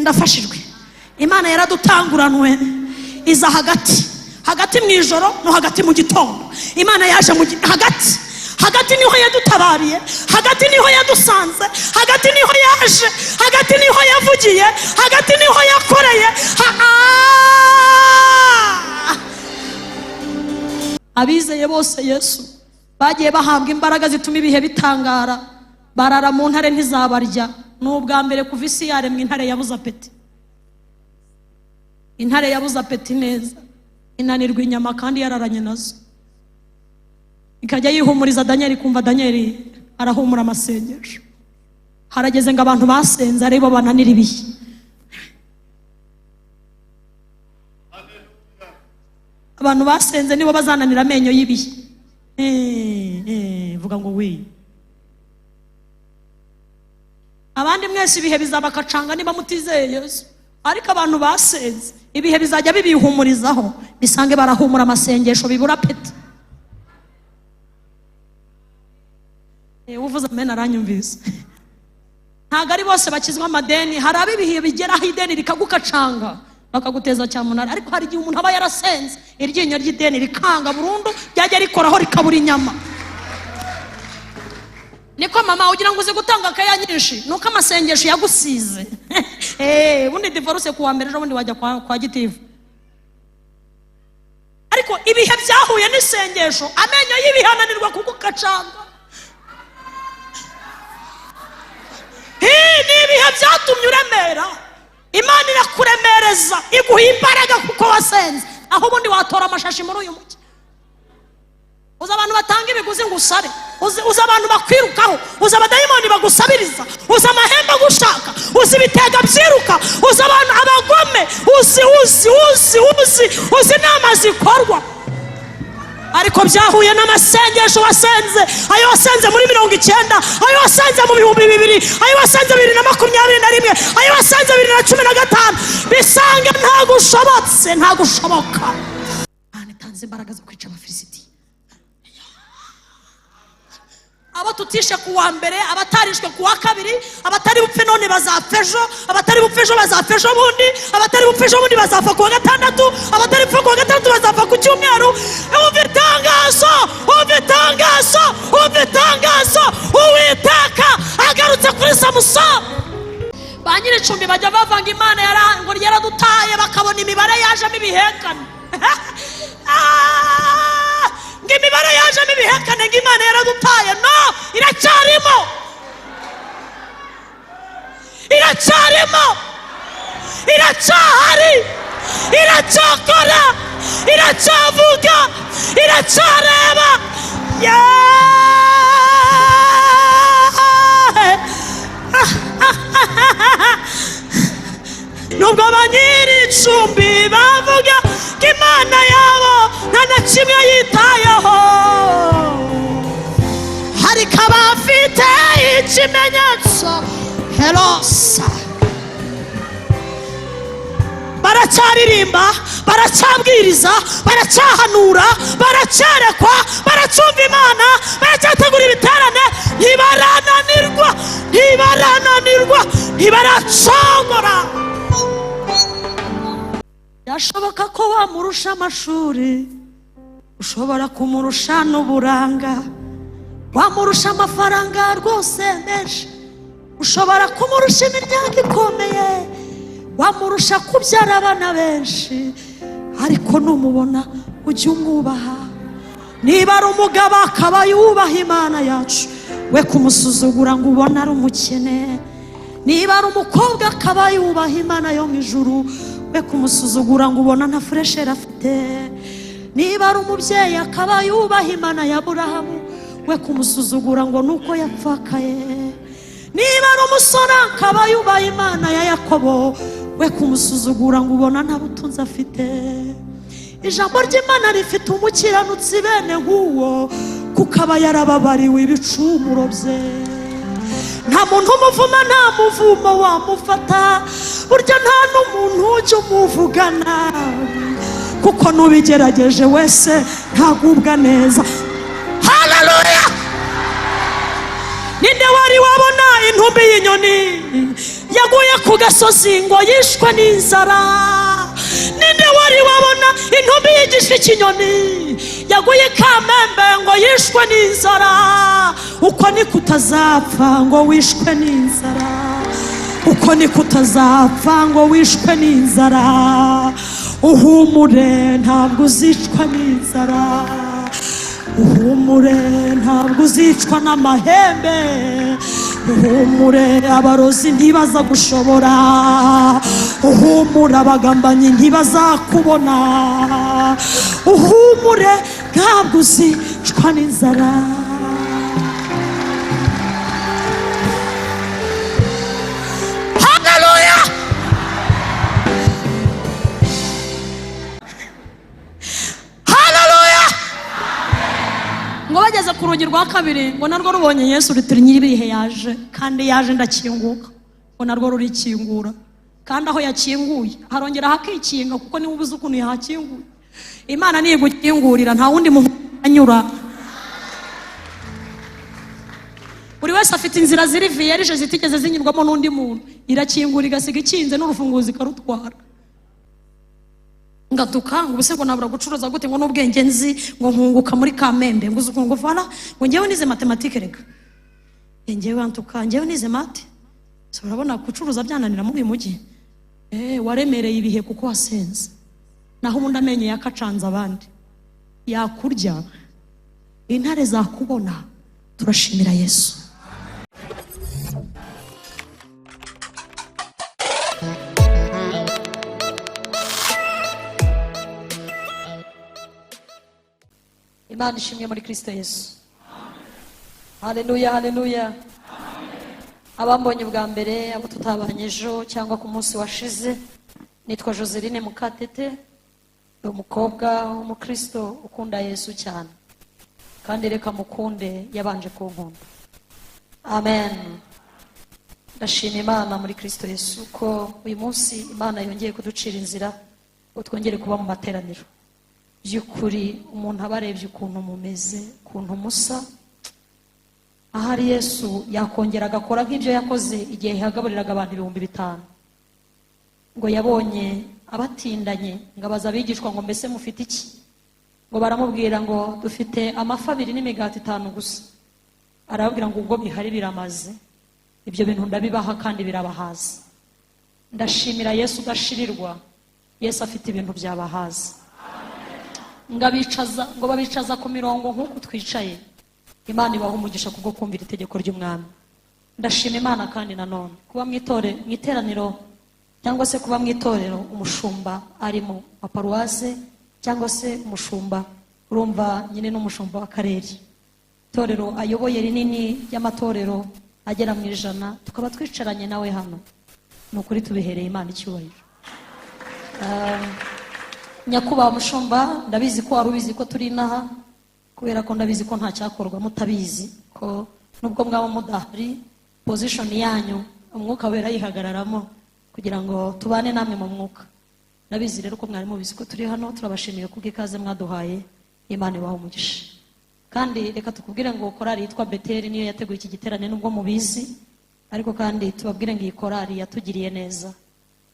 Ndafashijwe. Imana yaradutanguranwe, iza hagati hagati mu ijoro no hagati mu gitondo. Imana yaje mu hagati hagati, niho yadutabariye, hagati niho yadusanze, hagati niho yaje, hagati niho yavugiye, hagati niho yakoreye. Abizeye bose Yesu bagiye bahabwa imbaraga zituma ibihe bitangara, barara mu ntare ntizabarya. Ni ubwa mbere kuva isi yaremwa intare yabuze appétit. Intare yabuze appétit neza, inanirwa inyama kandi yararanye nazo, ikajya yihumuriza Daniel, kumva Daniel arahumura amasengesho. Harageze ngo abantu basenze aribo bananira ibihe. Abantu basenze nibo bazananira amenyo y'ibihe. Vuga ngo wi. Abandi mwese ibihe bizabakacanga niba mutizeye Yesu, ariko abantu basenze ibihe bizajya bibihumurizaho, bisange barahumura amasengesho bibura appétit. Uvuze amen aranyumvise. Ntabwo ari bose bakizwa amadeni. Hari ab'ibihe bigeraho ideni rikagukacanga, bakaguteza cyamunara, ariko hari igihe umuntu aba yarasenze iryinyo ry'ideni rikanga burundu, ryajya rikoraho rikabura inyama. Niko mama, ugira ngo uzi gutanga akaya nyinshi, nuko amasengesho yagusize. Ubundi divorce kuwa mbere, ejo bundi wajya kwa gitifu. Ariko ibihe byahuye n'isengesho, amenyo y'ibihe ananirwa kugukacanga. Ni ibihe byatumye uremera, Imana irakuremereza, iguha imbaraga kuko wasenze. Aho ubundi watora amashashi muri uyu mujyi. Uzi abantu batanga ibiguzi ngo usare, uzi abantu bakwirukaho, uzi abadayimoni bagusabiriza, uzi amahembe agushaka, uzi ibitega byiruka, uzi abantu abagome, uzi uzi uzi uzi uzi inama zikorwa. Ariko byahuye n'amasengesho wasenze, ayo wasenze muri 90, ayo wasenze mu 2000, ayo wasenze 2021, ayo wasenze 2015, bisange ntabwo ushobotse, ntabwo ushoboka. Imana itanze imbaraga zo kwica Abafilisitiya. Abo tutishe ku wa mbere, abatarishwe ku wa kabiri, abatari bupfe none bazapfa ejo, abatari bupfe ejo bazapfa ejo bundi, abatari bupfe ejo bundi bazapfa ku wa gatandatu, abatari bupfe ku wa gatandatu bazapfa ku cyumweru. Umva itangazo, umva itangazo, umva itangazo! Uwiteka agarutse kuri Samusoni. Ba nyir'icumbi bajya bavanga Imana ngo yaradutaye, bakabona imibare yajemo ibihekane. Ngo imibare yajemo ibihekane, ngo Imana yaradutaye. No, iracyarimo, iracyarimo, iracyahari, iracyakora, iracyavuga, iracyareba. Yeah! Nubwo ba nyir'icumbi bavuga ko Imana yabo nta na kimwe yitayeho, ariko abafite ikimenyetso herosa baracyaririmba, baracyabwiriza, baracyahanura, baracyerekwa, baracyumva Imana, baracyategura ibiterane. Ntibarananirwa, ntibarananirwa, ntibaracogora. Byashoboka ko wamurusha amashuri, ushobora kumurusha n'uburanga, wamurusha amafaranga rwose menshi, ushobora kumurusha imiryango ikomeye, wamurusha kubyara abana benshi, ariko numubona ujye umwubaha. Niba ari umugabo akaba yubaha Imana yacu, we kumusuzugura ngo ubone ari umukene. Niba ari umukobwa akaba yubaha Imana yo mu ijuru, we kumusuzugura ngo ubona nta fraîcheur afite. Niba ari umubyeyi akaba yubaha Imana ya Aburahamu, we kumusuzugura ngo nuko yapfakaye. Niba ari umusore akaba yubaha Imana ya Yakobo, we kumusuzugura ngo ubona nta butunzi afite. Ijambo ry'Imana rifite umukiranutsi bene nk'uwo, kuko aba yarababariwe ibicumuro bye. Nta muntu umuvuma, nta muvumo wamufata. Burya nta n'umuntu ujya umuvugana, kuko n'ubigerageje wese ntagubwa neza. Haleluya! Ninde wari wabona intumbi y'inyoni yaguye ku gasozi ngo yishwe n'inzara? Ninde wari wabona intumbi yigisha ikinyoni yaguye Kamembe ngo yishwe n'inzara? Uko niko utazapfa ngo wishwe n'inzara, uko niko utazapfa ngo wishwe n'inzara. Uhumure, ntabwo uzicwa n'inzara. Uhumure, ntabwo uzicwa n'amahembe. Uhumure, abarozi ntibaza gushobora. Uhumure, abagambanyi ntibazakubona. Uhumure, ntabwo uzicwa n'inzara. Haleluya, haleluya. Ngo bageze ku rugi rwa kabiri, ngo narwo rubonye Yesu rutiri: "Nyiribihe yaje, kandi yaje ndakinguka." Ngo narwo rurikingura, kandi aho yakinguye harongera hakikinga, kuko niwe ubuze ukuntu yahakinguye. Imana nigukingurira, nta wundi muntu anyura. Buri wese afite inzira ziri vierge zitigeze zinyurwamo n'undi muntu. Irakingura igasiga ikinze, n'urufunguzo ikarutwara. Ngatuka ngo ubuse ngo nabura gucuruza gute, ngo n'ubwenge nzi, ngo nkunguka muri Kamembe, ngo uzi ukuntu, ngo voilà, ngo ngewe nize mathématique rega. Ngewe antuka, ngewe nize maths. So urabona gucuruza byananira muri uyu mujyi? Waremereye ibihe kuko wasenze, naho ubundi amenyo yakacanze abandi yakurya, intare zakubona. Turashimira Yesu. Imana ishimwe muri Kristo Yesu. Haleluya, haleluya. Abambonye bwa mbere, abo tutabanye ejo cyangwa ku munsi washize, nitwa Joseline Mukatete, ni umukobwa w'umukristo ukunda Yesu cyane, kandi reka mukunde yabanje kunkunda. Amen. Ndashima Imana muri Kristo Yesu ko uyu munsi Imana yongeye kuducira inzira ngo twongere kuba mu materaniro. By'ukuri umuntu aba arebye ukuntu mumeze, ukuntu musa, ahari Yesu yakongera agakora nk'ibyo yakoze igihe yagaburiraga abantu 5000. Ngo yabonye abatindanye, ngo abaza abigishwa ngo: "Mbese mufite iki?" Ngo baramubwira ngo: "Dufite amafi abiri n'imigati itanu gusa." Arababwira ngo: "Ubwo bihari biramaze, ibyo bintu ndabibaha kandi birabahaza." Ndashimira Yesu udashirirwa. Yesu afite ibintu byabahaza. Ngo abicaza, ngo babicaza ku mirongo nk'uku twicaye. Imana ibaha umugisha kubwo kumvira itegeko ry'umwami. Ndashima Imana kandi nanone kuba mu iteraniro, cyangwa se kuba mu itorero umushumba arimo wa paruwase, cyangwa se umushumba, urumva nyine n'umushumba w'akarere, itorero ayoboye rinini ry'amatorero agera mu 100, tukaba twicaranye nawe hano. Ni ukuri tubihereye Imana icyubahiro. Nyakubahwa mushumba, ndabizi ko wari ubizi ko turi inaha, kubera ko ndabizi ko nta cyakorwa mutabizi, ko nubwo mwaba mudahari, position yanyu umwuka wera yihagararamo kugira ngo tubane namwe mu mwuka. Ndabizi rero ko mwari mubizi ko turi hano. Turabashimiye kubw'ikaze mwaduhaye. Imana ibaha umugisha. Kandi reka tukubwire ngo korali yitwa Beteri niyo yateguye iki giterane, nubwo mubizi, ariko kandi tubabwire ngo iyi korali yatugiriye neza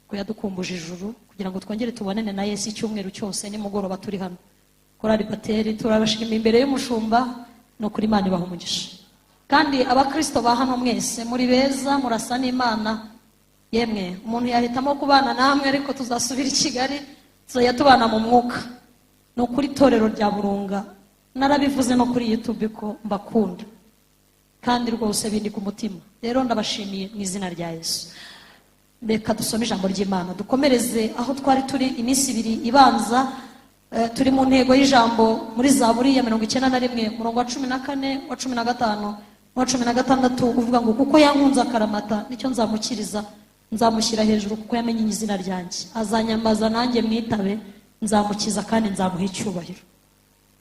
ko yadukumbuje ijuru kugira ngo twongere tubonane na Yesu icyumweru cyose nimugoroba turi hano. Korali Bateri, turabashima imbere y'umushumba. Ni ukuri Imana ibaha umugisha. Kandi abakristo ba hano mwese muri beza, murasa n'Imana. Yemwe, umuntu yahitamo kubana namwe, ariko tuzasubira i Kigali, tuzajya tubana mu mwuka. Ni ukuri itorero rya Burunga, narabivuze no kuri YouTube ko mbakunda, kandi rwose bindi ku mutima. Rero ndabashimiye mu izina rya Yesu. Reka dusome ijambo ry'Imana, dukomereze aho twari turi iminsi ibiri ibanza. Turi mu ntego y'ijambo muri Zaburi ya 91, umurongo wa 14, wa 15 wa 16, uvuga ngo: "Kuko yankunze akaramata, nicyo nzamukiriza, nzamushyira hejuru kuko yamenye izina ryanjye. Azanyambaza nanjye mwitabe, nzamukiza kandi nzamuha icyubahiro."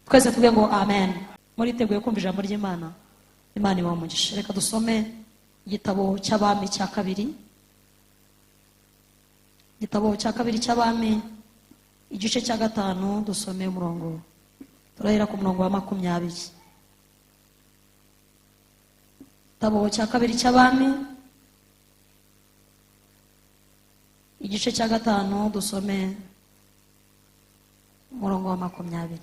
Twese tuvuge ngo amen. Muriteguye kumva ijambo ry'Imana? Imana ibahe umugisha. Reka dusome igitabo cy'Abami cya kabiri, igitabo cya kabiri cy'Abami, igice cya 5, dusome umurongo, turahera ku murongo wa 20. Igitabo cya kabiri cy'Abami. Igice cya 5, dusome umurongo wa 20.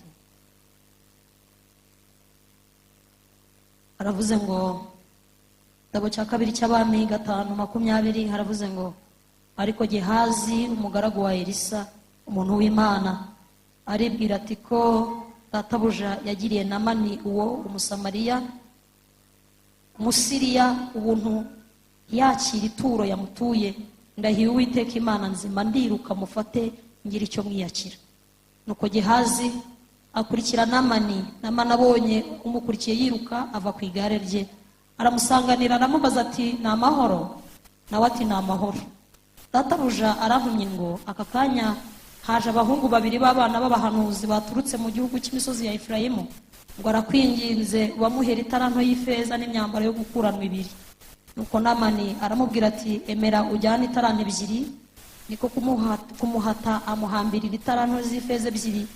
Haravuze ngo, igitabo cya kabiri cy'Abami 5:20, haravuze ngo: ariko Gehazi umugaragu wa Elisa umuntu w'Imana aribwira ati ko databuja yagiriye Namani uwo Umusamariya Umusiriya ubuntu yakira ituro yamutuye, ndahiye Uwiteka Imana nzima, ndiruka mufate ngira icyo mwiyakira. Nuko Gehazi akurikira Namani. Namani abonye umukurikiye yiruka ava ku igare rye, aramusanganira, aramubaza ati: ni amahoro? Nawe ati: ni amahoro. Databuja arantumye ngo aka kanya haje abahungu babiri b'abana b'abahanuzi baturutse mu gihugu cy'imisozi ya Efurayimu, ngo arakwinginze ubamuhere itaranto y'ifeza n'imyambaro yo gukuranwa ibiri. Nuko Namani aramubwira ati: emera ujyane itaranto 2. Niko kumuhata amuhambirira itaranto z'ifeza 2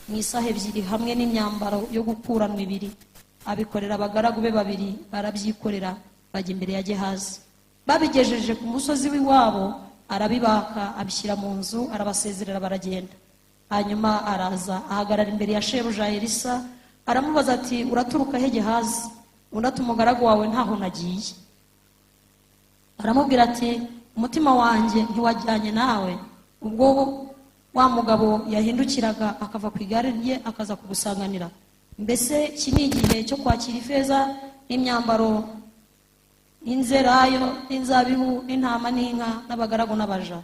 mu isaha 2 hamwe n'imyambaro yo gukuranwa 2. Abikorera abagaragu be 2, barabyikorera bajya imbere ya Gehazi. Babigejeje ku musozi w'iwabo arabibaka, abishyira mu nzu, arabasezerera baragenda. Hanyuma araza ahagarara imbere ya shebuja Elisa, aramubaza ati: uraturuka he Gehazi? Undi ati: umugaragu wawe ntaho nagiye. Aramubwira ati: umutima wanjye ntiwajyanye nawe ubwo wa mugabo yahindukiraga akava ku igare rye akaza kugusanganira? Mbese iki ni igihe cyo kwakira ifeza n'imyambaro n'inzerayo n'inzabibu n'intama n'inka n'abagaragu n'abaja?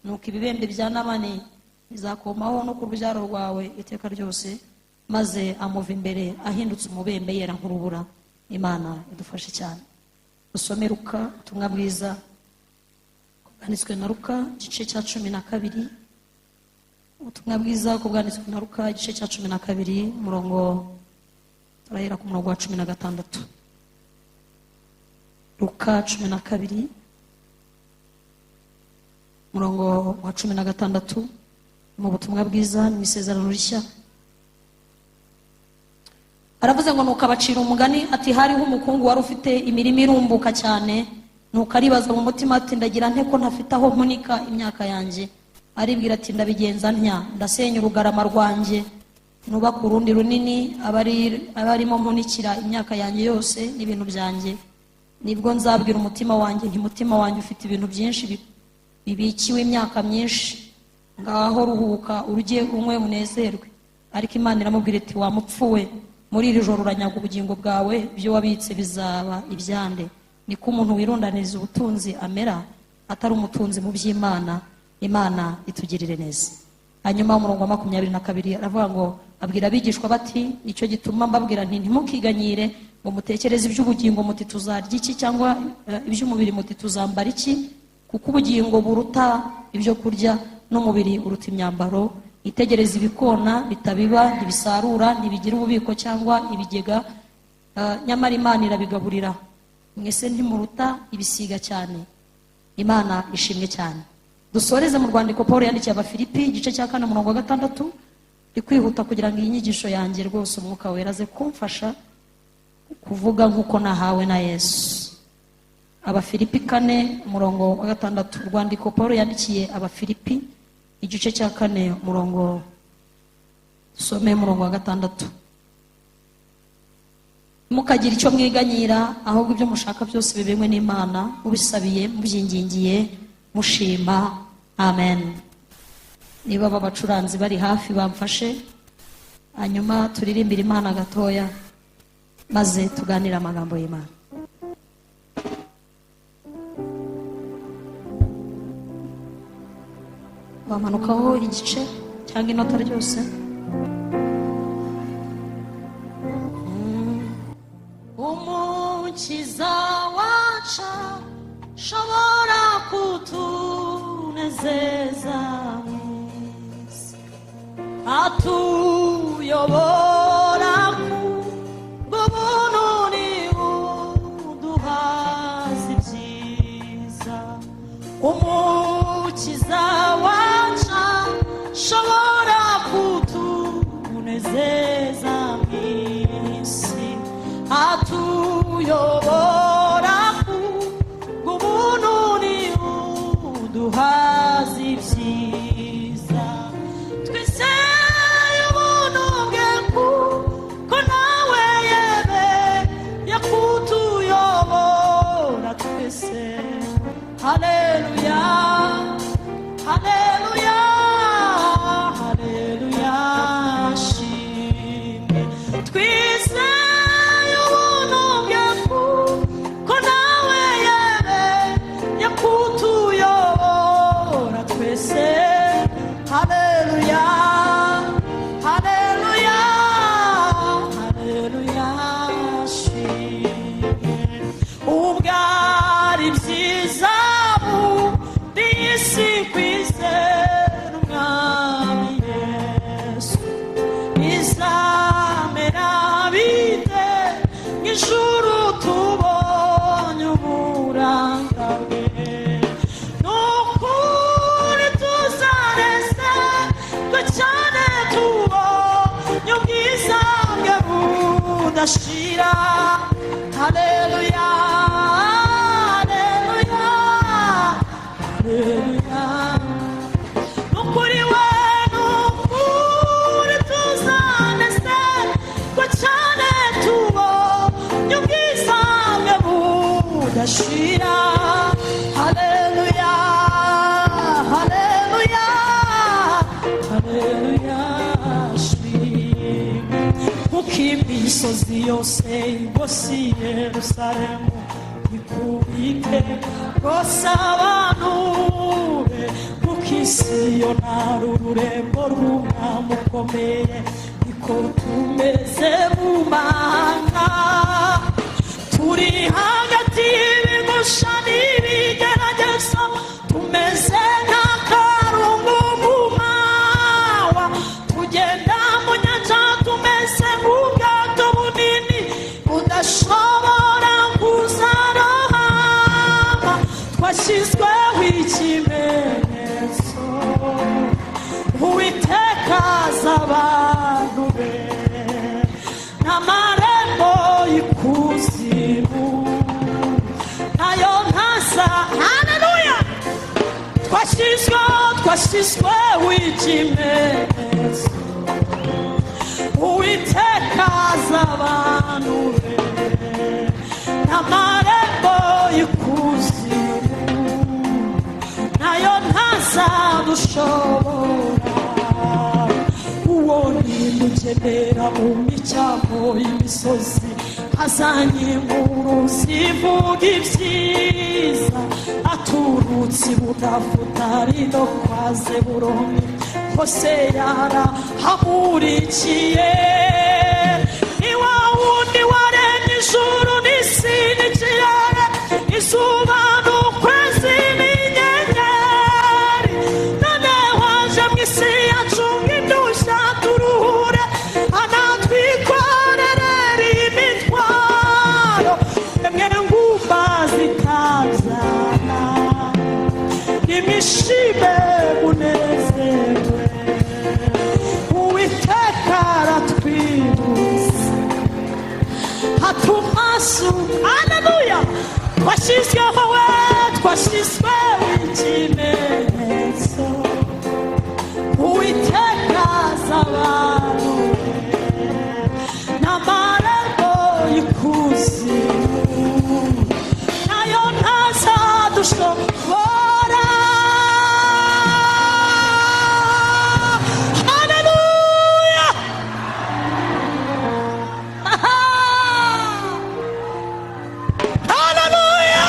Nuko ibibembe bya Namani bizakomaho no ku rubyaro rwawe iteka ryose. Maze amuva imbere ahindutse umubembe yera nk'urubura. Imana idufashe cyane. Usome Luka, ubutumwa bwiza bwanditswe na Luka, igice cya 12. Ubutumwa bwiza bwanditswe na Luka, igice cya 12, umurongo turahera ku murongo wa 16. Luka 12 umurongo wa 16, mu butumwa bwiza mu isezerano rishya. Aravuze ngo: nuko abacira umugani ati: hariho umukungu wari ufite imirima irumbuka cyane. Nuko aribaza mu mutima ati: ndagira nte ko ntafite aho mpunika imyaka yanjye? Aribwira ati: ndabigenza ntya, ndasenya urugarama rwanjye, nubaka urundi runini, abarimo mpunikira imyaka yanjye yose n'ibintu byanjye. Nibwo nzabwira umutima wanjye nti: mutima wanjye, ufite ibintu byinshi bibikiwe imyaka myinshi, ngaho ruhuka, urye, unywe, unezerwe. Ariko Imana iramubwira iti: wa mupfu we, muri iri joro uranyaga ubugingo bwawe, ibyo wabitse bizaba ibyande? Niko umuntu wirundaniriza ubutunzi amera, atari umutunzi mu by'Imana. Imana itugirire neza. Hanyuma umurongo wa 22 aravuga ngo: abwira abigishwa bati: nicyo gituma mbabwira nti ntimukiganyire ngo mutekereze iby'ubugingo muti tuzarya iki, cyangwa iby'umubiri muti tuzambara iki, kuko ubugingo buruta ibyo kurya n'umubiri uruta imyambaro. Itegereze ibikona bitabiba, ntibisarura, ntibigira ububiko cyangwa ibigega, nyamara Imana irabigaburira. Mwese ntimuruta ibisiga cyane? Imana ishimwe cyane. Dusoreze mu rwandiko Paul yandikiye Abafilipi, igice cya 4 umurongo wa 6. Ndi kwihuta kugira ngo iyi nyigisho yanjye rwose Umwuka Wera aze kumfasha kuvuga nk'uko nahawe na Yesu. Abafilipi 4 umurongo wa 6. Urwandiko Paul yandikiye Abafilipi, igice cya 4, umurongo, dusome umurongo wa 6. Mukagira icyo mwiganyira, ahubwo ibyo mushaka byose bibenywe n'Imana, mubisabiye, mubyingingiye, mushima. Amen. Niba aba bacuranzi bari hafi bamfashe, hanyuma turirimbire Imana gatoya, maze tuganire amagambo y'Imana. Bamanukaho igice cyangwa inota ryose. Umukiza wacu shobora kutunezeza, atuyobora kubuntu ni uduhaza ibyiza. Umukiza wacu shobora kutunezeza mw'isi, atuyobora kubuntu ni uduhaza Azi ibyiza. Twizeye ubuntu bwe, kuko nawe yemeye kutuyobora twese. Haleluya, haleluya, haleluya, shimwe. Twizeye ubuntu bwe, kuko nawe yemeye kutuyobora twese. Haleluya, haleluya, haleluya, shimwe. Ubwo ari byiza muri iyi si kwizera Umwami Yesu, bizamera bite mu ijuru tubonye uburanga bwe? Ni ukuri tuzanezerwa cyane tubonye ubwiza bwe budashira. Haleluya, haleluya, haleluya. Nukuri we, nukuri tuzanezerwa cyane tubonye ubwiza bwe budashira. Haleluya, haleluya, haleluya, shimwe. Kuko imisozi yose igose i Yerusalemu ikubite rwose abantu be, kuko isi yo nari ururembo rw'umwami ukomeye, niko tumeze mu mahanga. Turi hagati y'ibigusha n'ibigeragezo, tumeze nk'akarungu mu mawa, tugenda mu nyanja tumeze nk'ubwato bunini budashobora kuzarohama. Twashyizweho ikimenyetso: Uwiteka azi abantu be, n'amarembo y'ikuzimu nayo ntasa. Haleluya! Twashyizweho, twashyizweho ikimenyetso: Uwiteka azi abantu be, n'amarembo y'ikuzimu nayo ntazadushobora. Uwo nimugenera mu micyamo y'imisozi, azanye inkuru zivuga ibyiza, aturutse i Bunafutali no kwa Zeburoni hose yarahamurikiye. Ni wa wundi waremye ijuru n'isi n'ikirere, izuba n'ukwezi n'inyenyeri, none waje mu isi yacu nk'indushya turuhure, anatwikorerera imitwaro. Emwe ngumba zitabyara, nimishime munezerwe, Uwiteka aratwibutsa hatumasu. Haleluya! Twashyizweho we, twashyizweho ikimenyetso: Uwiteka azi abantu be, n'amarembo y'ikuzimu nayo ntazadushobora. Haleluya! Haleluya!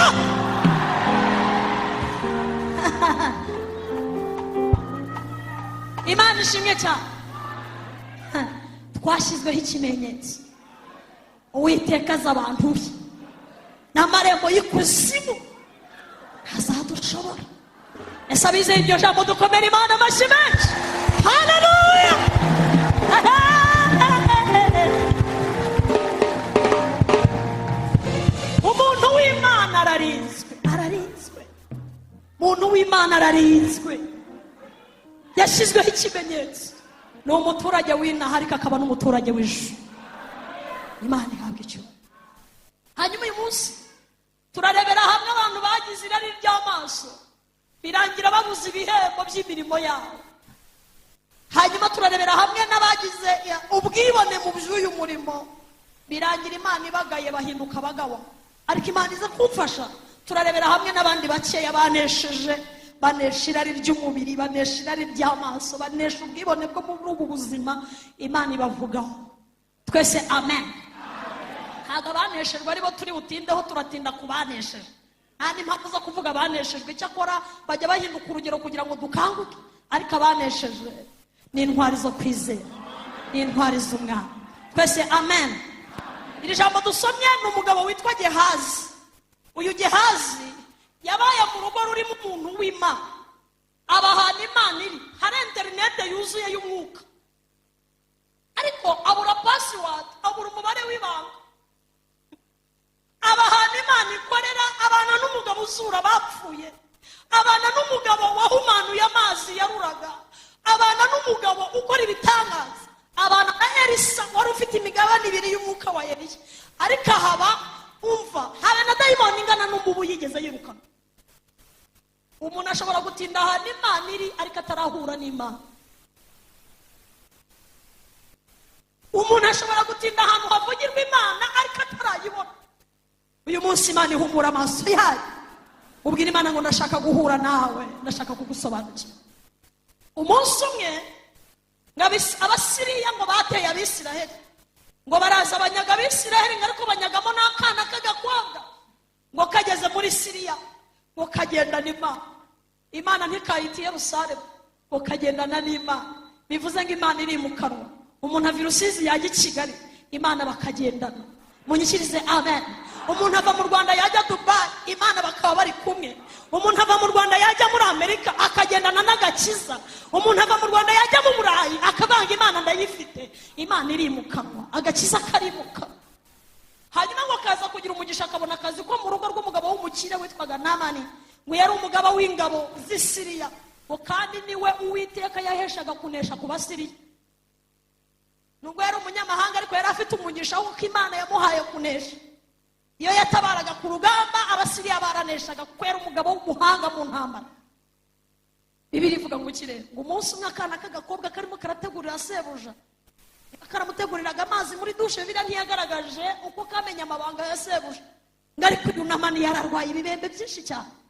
Imana ishimwe cyane. Twashyizweho ikimenyetso: Uwiteka azi abantu be, n'amarembo y'ikuzimu ntazadushobora. Ese abizeye iryo jambo, dukomere Imana amashyi menshi? Haleluya! Umuntu w'Imana ararinzwe, ararinzwe. Umuntu w'Imana ararinzwe, yashyizweho ikimenyetso. Ni umuturage w'inaha, ariko akaba n'umuturage w'ijuru. Imana ihabwa icyubahiro. Hanyuma uyu munsi turarebera hamwe abantu bagize irari ry'amaso. Birangira babuze ibihembo by'imirimo yabo. Hanyuma turarebera hamwe n'abagize ubwibone mu by'uyu murimo, birangira Imana ibagaye, bahinduka abagabo. Ariko Imana iza kumfasha, turarebera hamwe n'abandi bakeya banesheje, banesha irari ry'umubiri, banesha irari ry'amaso, banesha ubwibone bwo muri ubu buzima. Imana ibavugaho. Twese amen. Ntabwo abaneshejwe aribo turi butindeho, turatinda ku banesheje. Nta n'impamvu zo kuvuga abaneshejwe, icyakora bajya bahinduka urugero kugira ngo dukanguke. Ariko abaneshejwe ni intwari zo kwizera, ni intwari z'umwami. Twese amen. Iri jambo dusomye ni umugabo witwa Gehazi. Uyu Gehazi yabaye mu rugo rurimo umuntu w'Imana, aba ahantu Imana iri, hari interinete yuzuye y'umwuka, ariko abura password, abura umubare w'ibanga. Aba ahantu Imana ikorera, abana n'umugabo uzura bapfuye, abana n'umugabo wahumanuye amazi yaruraga, abana n'umugabo ukora ibitangaza, abana na Elisa wari ufite imigabane ibiri y'umwuka wa Eliya. Ariko ahaba, umva, habe na dayimoni ingana n'umubu yigeze yirukana. Umuntu ashobora gutinda ahantu Imana iri ariko atarahura n'Imana. Umuntu ashobora gutinda ahantu havugirwa Imana ariko atarayibona. Uyu munsi Imana ihumura amaso yayo, ubwira Imana ngo ndashaka guhura nawe, ndashaka kugusobanukira. Umunsi umwe Abasiriya ngo bateye Abisiraheli, ngo baraza banyaga Abisiraheli, ngo ariko banyagamo n'akana k'agakobwa. Ngo kageze muri Siriya, ngo kagendana Imana. Imana ntikayita i Yerusalemu, ngo kagendana n'Imana. Bivuze ngo Imana irimukanwa. Umuntu ava i Rusizi yajya i Kigali, Imana bakagendana. Munyikirize amen. Umuntu ava mu Rwanda yajya Dubayi, Imana bakaba bari kumwe. Umuntu ava mu Rwanda yajya muri Amerika, akagendana n'agakiza. Umuntu ava mu Rwanda yajya mu Burayi, akavanga Imana ndayifite. Imana irimukanwa, agakiza karimuka. Hanyuma ngo akaza kugira umugisha, akabona akazi ko mu rugo rw'umugabo w'umukire witwaga Namani. Ngo yari umugaba w'ingabo z'i Siriya, ngo kandi niwe Uwiteka yaheshaga kunesha ku Basiriya. Nubwo yari umunyamahanga, ariko yari afite umugisha w'uko Imana yamuhaye kunesha. Iyo yatabaraga ku rugamba, Abasiriya baraneshaga, kuko yari umugabo w'umuhanga mu ntambara. Bibiliya ivuga ngo ikirere, ngo umunsi umwe akana k'agakobwa karimo karategurira sebuja, karamuteguriraga amazi muri douche. Bibiliya ntiyagaragaje uko kamenya amabanga ya sebuja. Ngo ariko uyu Namani yararwaye ibibembe byinshi cyane.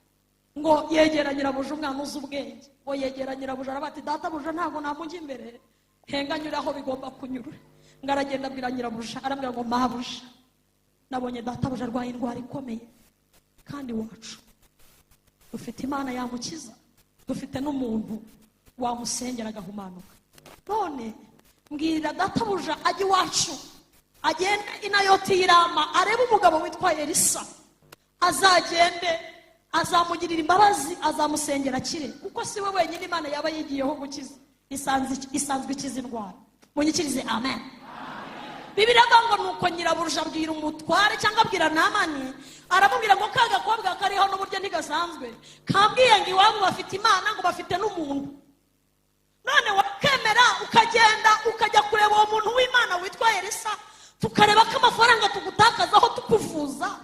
Ngo yegera nyirabuja, umwana uzi ubwenge, ngo yegera nyirabuja, aravuga ati databuja, ntabwo namujya imbere, henga nyura aho bigomba kunyura. Ngo aragenda abwira nyirabuja, arambwira ngo mabuja, nabonye databuja arwaye indwara ikomeye, kandi iwacu dufite Imana yamukiza, dufite n'umuntu wamusengera agahumanuka. None mbwirira databuja ajye iwacu, agende i Nayoti y'i Rama, arebe umugabo witwa Elisa. Azagende, azamugirira imbabazi, azamusengera akire, kuko si we wenyine Imana yaba yigiyeho gukiza, isanzwe ikiza indwara. Munyikirize amen. Bibiliya avuga ngo nuko nyirabuja abwira umutware, cyangwa abwira Namani, aramubwira ngo ka gakobwa kariho n'uburyo ntigasanzwe, kambwiye ngo iwabo bafite Imana, ngo bafite n'umuntu. None wakemera ukagenda ukajya kureba uwo muntu w'Imana witwa Elisa, tukareba ko amafaranga tugutakazaho tukuvuza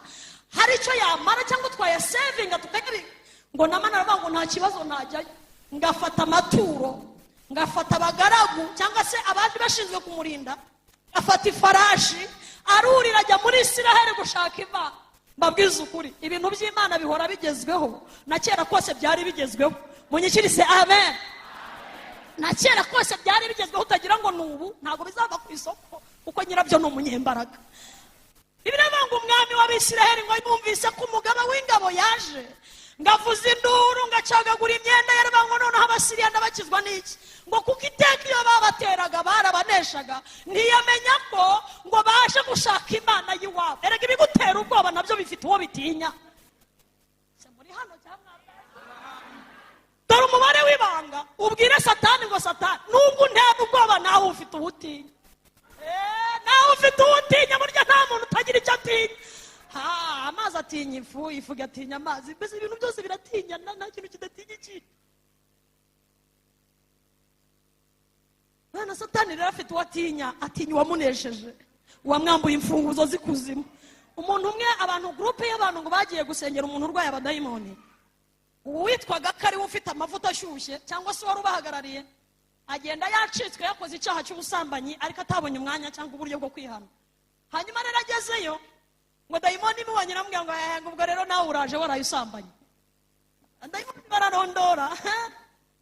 hari icyo yamara, cyangwa twayasevinga tukayabika. Ngo Namani aravuga ngo nta kibazo, ntajyayo. Ngafata amaturo, ngafata abagaragu cyangwa se abandi bashinzwe kumurinda, afata ifarashi, arurira ajya muri Isiraheli gushaka Imana. Mbabwiza ukuri, ibintu by'Imana bihora bigezweho, na kera kose byari bigezweho. Munyikirize amen. Na kera kose byari bigezweho, utagira ngo ni ubu. Ntabwo bizava ku isoko, kuko nyirabyo ni umunyembaraga. Bibiliya ngo umwami w'Abisiraheli ngo yumvise ko umugaba w'ingabo yaje, ngo avuze induru, ngo acagagura imyenda ye, aravuga ngo noneho Abasiriya ndabakizwa n'iki? Ngo kuko iteka iyo babateraga barabaneshaga. Ntiyamenya ko ngo baje gushaka Imana y'iwabo. Erega ibigutera ubwoba nabyo bifite uwo bitinya. Se muri hano cyangwa? Dore umubare w'ibanga, ubwire Satani ngo Satani, nubwo untera ubwoba, nawe ufite uwo utinya. Nawe ufite uwo utinya. Burya nta muntu utagira icyo atinya. Amazi atinya ifu, ifu igatinya amazi, mbese ibintu byose biratinyana, nta kintu kidatinya ikindi. Mwana, Satani rero afite uwo atinya, atinya uwamunesheje, uwamwambuye imfunguzo z'ikuzimu. Umuntu umwe, abantu, groupe y'abantu ngo bagiye gusengera umuntu urwaye abadayimoni. Uwitwaga ko ariwe ufite amavuta ashyushye cyangwa se wari ubahagarariye, agenda yacitswe, yakoze icyaha cy'ubusambanyi, ariko atabonye umwanya cyangwa uburyo bwo kwihana. Hanyuma rero agezeyo, ngo dayimoni imubonye iramubwira ngo: "Eh, ngo ubwo rero nawe uraje waraye usambanye." Dayimoni bararondora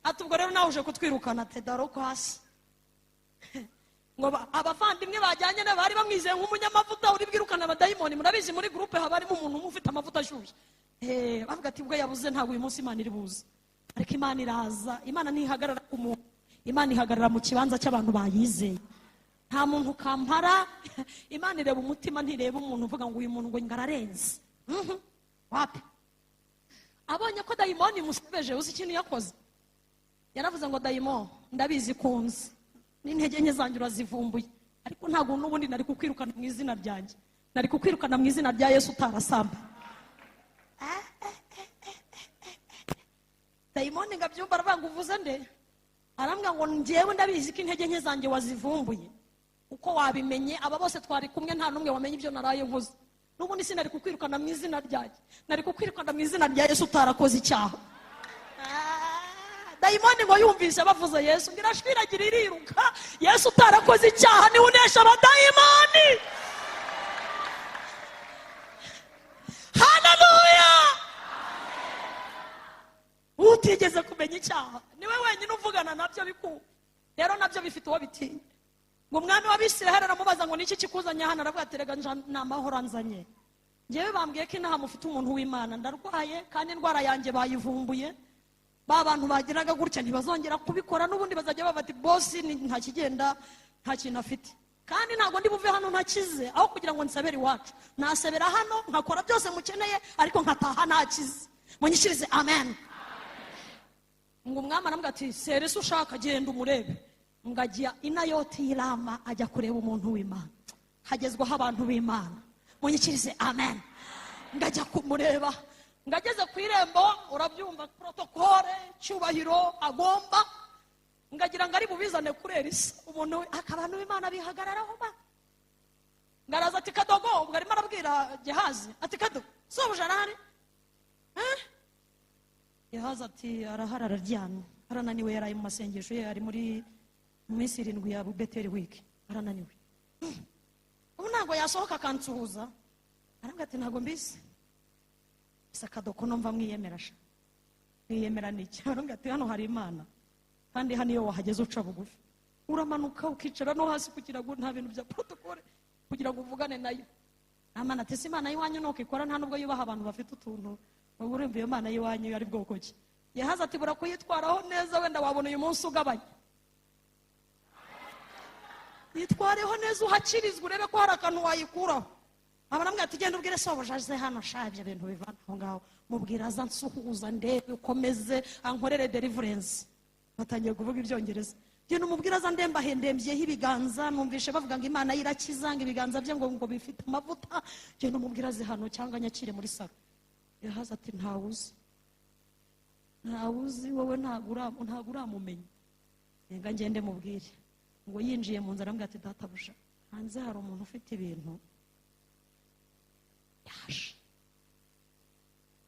ati: "Ubwo rero nawe uje kutwirukana tedaro hasi." Ngo abavandimwe bajyanye nawe bari bamwizeye nk'umunyamavuta uri bwirukana abadayimoni. Murabizi, muri groupe haba harimo umuntu umwe ufite amavuta ashyushye. Bavuga ati: "Ubwo yabuze, ntabwo uyu munsi Imana iri buze." Ariko Imana iraza. Imana ntihagarara ku muntu, Imana ihagarara mu kibanza cy'abantu bayizeye. Nta muntu kampara. Imana ireba umutima, ntireba umuntu uvuga ngo uyu muntu ngo ngararenze. Wapi. Abonye ko dayimoni imusebeje, uzi ikintu yakoze? Yaravuze ngo: "Dayimoni, ndabizi kunzi n'intege nke zanjye urazivumbuye, ariko ntabwo n'ubundi nari kukwirukana mu izina ryanjye, nari kukwirukana mu izina rya Yesu utarasamba." Dayimoni ngo abyumva, aravuga ngo: "Uvuze nde?" Arambwira ngo: "Njyewe ndabizi ko intege nke zanjye wazivumbuye. Uko wabimenye? Aba bose twari kumwe, nta n'umwe wamenye ibyo naraye nkoze. N'ubundi sinari kukwirukana mu izina ryanjye, nari kukwirukana mu izina rya Yesu utarakoze icyaha." Ah, dayimoni ngo yumvise bavuze Yesu, ngo irashwiragira, iriruka. Yesu utarakoze icyaha niwe unesha abadayimoni. Haleluya! Utigeze kumenya icyaha niwe wenyine uvugana nabyo bikumva. Rero nabyo bifite uwo bitinya. Ngo umwami w'Abisiraheli aramubaza ngo: "Niki kikuzanye hano?" Aravuga ati: "Rega ni amahoro anzanye. Ngewe bambwiye ko inaha mufite umuntu w'Imana. Ndarwaye kandi indwara yanjye bayivumbuye. Ba bantu bagiraga gutya ntibazongera kubikora. N'ubundi bazajya bavuga ati: 'Boss nta kigenda, nta kintu afite.' Kandi ntabwo ndi buve hano ntakize. Aho kugira ngo nsabere iwacu, nasebera hano, nkakora byose mukeneye, ariko nkataha ntakize. Munyikirize amen." Ngo umwami aramubwira ati: "Sere se ushaka, genda umurebe." Ngo ajya Inayoti y'Irama, ajya kureba umuntu w'Imana. Hagezwaho abantu b'Imana. Munyikirize amen. Ngo ajya kumureba, ngo ageze ku irembo, urabyumva, protocole, cyubahiro agomba, ngo agira ngo ari bubizane kuri Elisa umuntu we, aka abantu b'Imana bihagararaho ba. Ngo araza ati: "Kadogo." Ubwo arimo arabwira Gehazi ati: "Kadogo, sobuja arahari?" Eh? Gehazi ati: "Arahari, araryamye, arananiwe, yaraye mu masengesho ye, ari muri mu minsi 7 ya Beteri Week, arananiwe. Ubu ntabwo yasohoka akansuhuza." Arambwira ati: "Ntabwo mbizi." Gusa Kadoko numva mwiyemera sha, mwiyemera niki? Arambwira ati: "Hano hari Imana, kandi hano iyo wahageze uca bugufi, uramanuka ukicara no hasi kugira ngo nta bintu bya protocole, kugira ngo uvugane nayo." Amana ati: "Si Imana y'iwanyu nuko ikora? Nta nubwo yubaha abantu bafite utuntu. Wowe urumva iyo Mana y'iwanyu ari bwoko ki?" Yahaze ati: "Bura kuyitwaraho neza, wenda wabona uyu munsi ugabanya. Yitwareho neza, uhakirizwe, urebe ko hari akantu wayikuraho." Abaramubwira ati: "Genda ubwire sobuja aze hano sha, ibyo bintu bivana aho ngaho. Mubwira aza nsuhuza, ndebe ukomeze ankorere deliverance." Batangiye kuvuga Ibyongereza. "Genda umubwire aza ndembahe, ndembyeho ibiganza. Numvishe bavuga ngo Imana ye irakiza, ngo ibiganza bye ngo bifite amavuta. Genda umubwire aze hano cyangwa nyakire muri salon." Yahaze ati: "Ntawe uzi, ntawe uzi wowe, ntabwo uramumenya. Reka ngende mubwire." Ngo yinjiye mu nzu, aramubwira ati: "Databuja, hanze hari umuntu ufite ibintu yaje,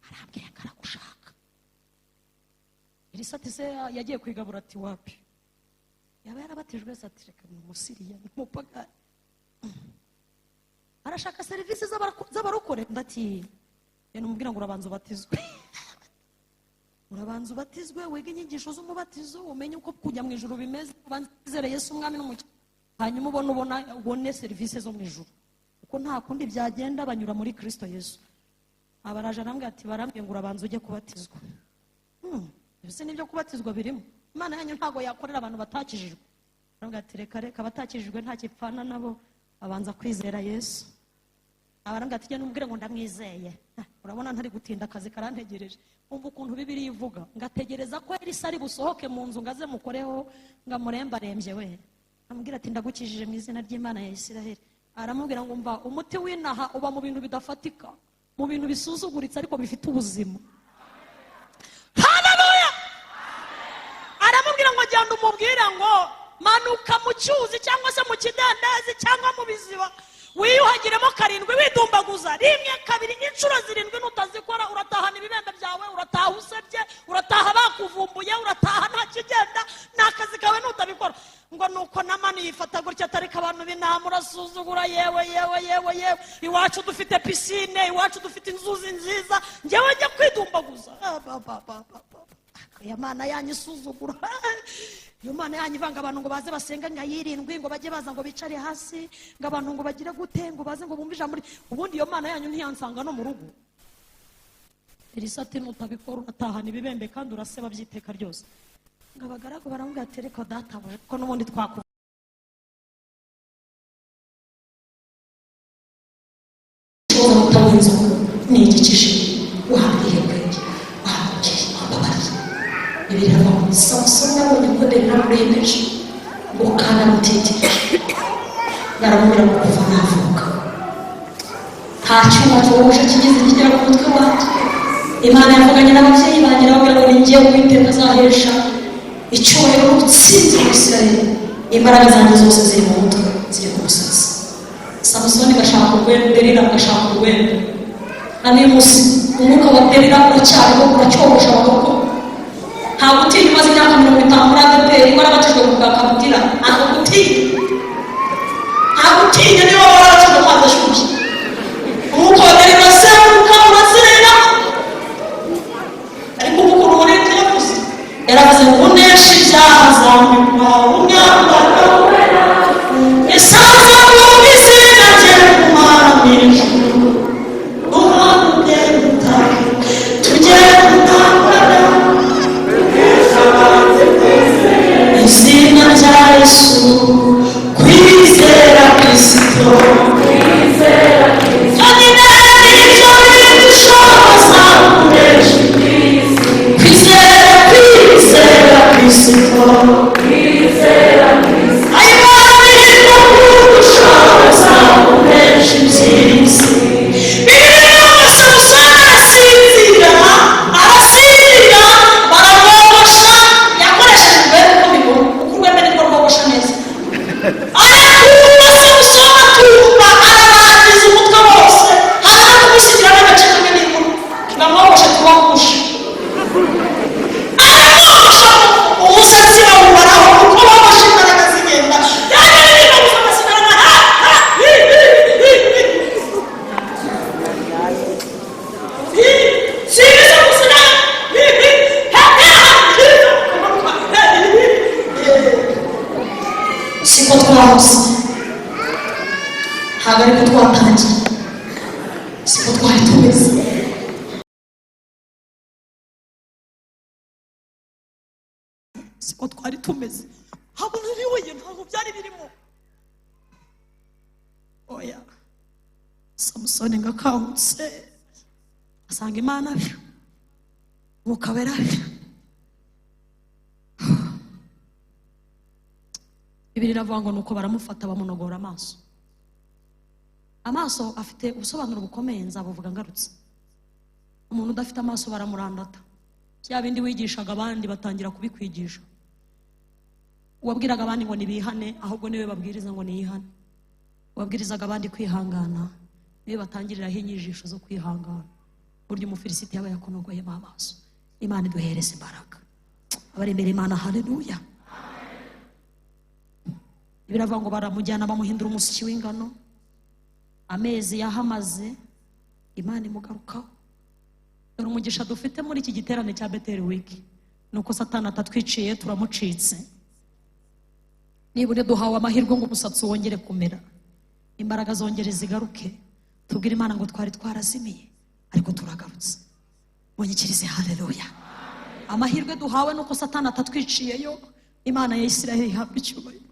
arambwiye ngo aragushaka." Elisa ati: "Se yagiye kwigabura?" Ati: "Wapi." "Yaba yarabatijwe se?" Ati: "Reka, ni Umusiriya, ni umupagani." "Arashaka serivisi z'abarokore?" Undi ati: "Genda umubwira ngo urabanza ubatizwe, urabanza ubatizwe, wige inyigisho z'umubatizo, umenye uko kujya mu ijuru bimeze, ubanze wizere Yesu Umwami n'Umukiza, hanyuma ubone serivisi zo mu ijuru, kuko nta kundi byagenda, banyura muri Kristo Yesu." Abaraje arambwira ati: "Barambwiye ngo urabanza ujye kubatizwa." Ese nibyo kubatizwa birimo? Imana yanyu ntabwo yakorera abantu batakijijwe?" Arambwira ati: "Reka reka, abatakijijwe nta kipfana nabo, babanza kwizera Yesu." Abarambwira ati: "Genda umubwire ngo ndamwizeye. Ah, urabona ntari gutinda, akazi karantegereje." Umva ukuntu Bibiliya ivuga ngategereza ko Elisa ari busohoke mu nzu ngo aze mukoreho, ngo amurembarembye we. Amubwira ati: "Ndagukijije mu izina ry'Imana ya Isiraheli." Aramubwira ngo: "Mva, umuti w'inaha uba mu bintu bidafatika, mu bintu bisuzuguritse ariko bifite ubuzima." Haleluya! Aramubwira ngo: "Genda umubwire ngo manuka mu cyuzi cyangwa se mu kidendezi cyangwa mu biziba." Wiyuhagiremo karindwi widumbaguza, rimwe, kabiri, inshuro zirindwi. Nutazikora uratahana ibibembe byawe, urataha usebye, urataha bakuvumbuye, urataha nta kigenda, ni akazi kawe nutabikora. Ngo nuko Namani yifata gutya, atarika abantu b'inama, urasuzugura. Yewe, yewe, yewe, yewe, iwacu dufite pisine, iwacu dufite inzuzi nziza, njyewe njya kwidumbaguza? Ah, ba, ba, ba, ba, ba. Iyo Mana yanyu isuzugura, iyo Mana yanyu ivanga abantu ngo baze basenga nka yirindwi, ngo bajye baza ngo bicare hasi, ngo abantu ngo bagire gute, ngo baze ngo bumve ijambo. Ubundi iyo Mana yanyu ntiyansanga no mu rugo. Elisa ati: "Nutabikora uratahana ibibembe kandi uraseba by'iteka ryose." Ngo abagaragu baramubwira ati: "Reka databuja, ko n'ubundi twaku utabuhinze ni igikije, wambwiye ubwenge, wambwiye, wambabariye." Ibirava, Samusoni abonye ko Delila amurengeje ngo kandi amutitije, baramubwira ngo: "Kuva navuka nta cyuma cyogosha kigeze kigera ku mutwe wanjye. Imana yavuganye n'ababyeyi banjye, irababwira ngo ni njyewe Uwiteka azahesha icyubahiro n'ubutsinzi mu Isirayeli. Imbaraga zanjye zose ziri mu mutwe, ziri ku musatsi." Samusoni gashaka urwembe, Delila gashaka urwembe. Na n'uyu munsi umwuka wa Delila uracyariho, uracyogosha abagabo. Ntabwo utinya. Umaze imyaka 50 muri ADEPR, warabatijwe ku bwa kabutira, ntabwo gutinya, ntabwo utinya. Niba warabatijwe mu mazi ashyushye, umwuka wa Delila urazenguruka, urazerera. Ariko ubu ukuntu umuririmbyi yavuze, yaravuze ngo: "Unesha ibyaha azambikwa umwambaro, esanze mu izina rye mu ijuru, umuhamwe utake tujye gutambara izina rya Yesu, kwizera Kristo byonyine nibyo bidushoboza kunesha. Kwizera, kwizera Kristo, Imana irimo kudushoboza kunesha iby'isi." Bibiliya, Samusoni arasinzira, arasinzira, baramwogosha. Yakoresheje urwembe, uko mbibona, kuko urwembe nirwo rwogosha neza. Arakumva, Samusoni atumva, ararangiza umutwe wose, hanyuma kumusigira n'agace kamwe n'inkuru. Bamwogoshe tubogoshe, aramwogosha, umusatsi bawubaraho kuko bogosha imbaraga zigenda, yaririmba gusa agasigarana ha ha hi hi hi hi si gusa hi hi ha ha hi. Siko twahoze, ntabwo ariko twatangiye, siko twari tumeze. Siko twari tumeze, ntabwo nariwe, ntabwo byari birimo. Oya, Samusoni ngo akangutse asanga Imana byo Mwuka Wera byo. Bibiliya iravuga ngo nuko baramufata bamunogora amaso. Amaso afite ubusobanuro bukomeye, nzabuvuga ngarutse. Umuntu udafite amaso baramurandata. Bya bindi wigishaga abandi batangira kubikwigisha. Uwabwiraga abandi ngo nibihane, ahubwo niwe babwiriza ngo niyihane. Uwabwirizaga abandi kwihangana, niwe batangiriraho inyigisho zo kwihangana. Burya Umufilisiti yaba yakunogoyemo amaso. Imana iduhereze imbaraga. Abari imbere Imana, haleluya. Biravuga ngo baramujyana bamuhindura umusyi w'ingano. Amezi yahamaze, Imana imugarukaho. Dore umugisha dufite muri iki giterane cya Beteri Week ni uko Satani atatwiciye, turamucitse. Nibura duhawe amahirwe ngo umusatsi wongere kumera, imbaraga zongere zigaruke, tubwire Imana ngo twari twarazimiye ariko turagarutse. Munyikirize haleluya. Amahirwe duhawe nuko Satani atatwiciyeyo. Imana ya Isiraheli ihabwa icyubahiro.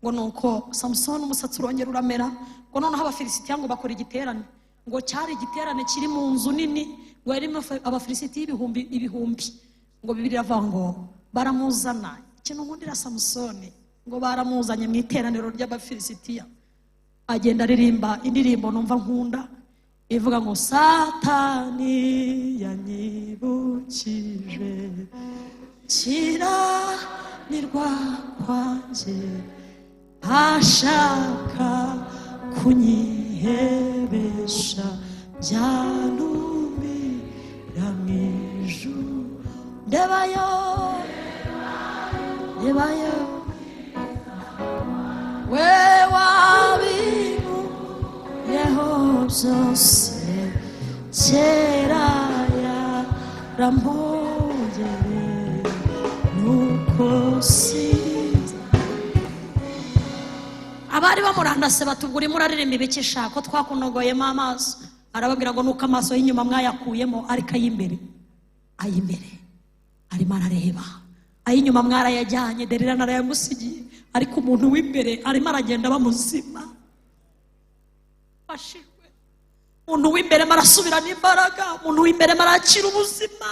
Ngo nuko Samusoni umusatsi urongera uramera. Ngo noneho Abafilisitiya ngo bakora igiterane, ngo cyari igiterane kiri mu nzu nini, ngo yarimo Abafilisitiya ibihumbi ibihumbi. Ngo Bibiliya iravuga ngo baramuzana. Ikintu nkundira Samusoni, ngo baramuzanye mu iteraniro ry'Abafilisitiya, agenda aririmba indirimbo numva nkunda ivuga ngo: "Satani yanyibukije kiranirwa kwanjye, ashaka kunyica." Byanyihebesha, byantumira mu ijuru. Ndebayo, ndebayo, we wabinkuyeho byose, kera yarampongereye, nuko sinzi. Abari bamurandase batubwira: "Urimo uraririmba ibiki sha, ko twakunogoyemo amaso?" Arababwira ngo: "Nuko amaso y'inyuma mwayakuyemo, ariko ay'imbere arimo arareba. Ay'inyuma mwarayajyanye, Derira narayamusigiye, ariko umuntu w'imbere arimo aragenda bamuzima." Afashijwe. Umuntu w'imbere arasubirana imbaraga, umuntu w'imbere arakira ubuzima.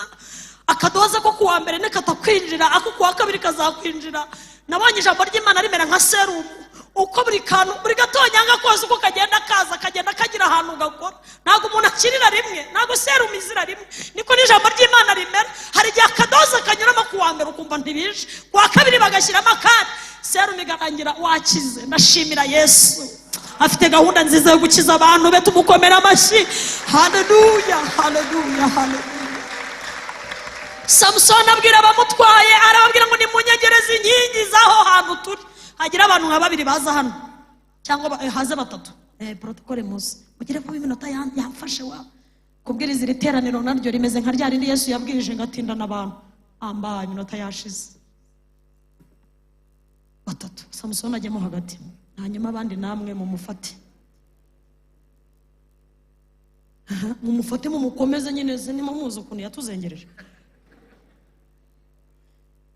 Akadoza ko kuwa mbere nikatakwinjira, ako kuwa kabiri kazakwinjira. Nabonye ijambo ry'Imana rimera nka serumu, uko buri kantu, buri gatonyanga kose uko kagenda kaza, kagenda kagira ahantu gakora. Ntabwo umuntu akirira rimwe, ntabwo serumu izira rimwe, niko n'ijambo ry'Imana rimera. Hari igihe akadoza kanyuramo kuwa mbere, ukumva ntibije, kuwa kabiri bagashyiramo akandi, serumu igarangira wakize. Ndashimira Yesu, afite gahunda nziza yo gukiza abantu be. Tumukomera amashyi. Haleluya, haleluya, haleluya. Samusoni abwira abamutwaye, arababwira ngo: "Nimunyegereze inkingi z'aho hantu turi." Hagira abantu nka babiri baza hano, cyangwa haze batatu. Protokole, muze mugire vuba, iminota yamfashe. Wa kubwiriza iri teraniro naryo rimeze nka rya rindi Yesu yabwirije ngo atindana abantu amba, iminota yashize. Batatu, Samusoni ajyemo hagati, hanyuma abandi namwe mumufate. Aha, mumufate mumukomeze nyine. Se nimuzi ukuntu yatuzengereje?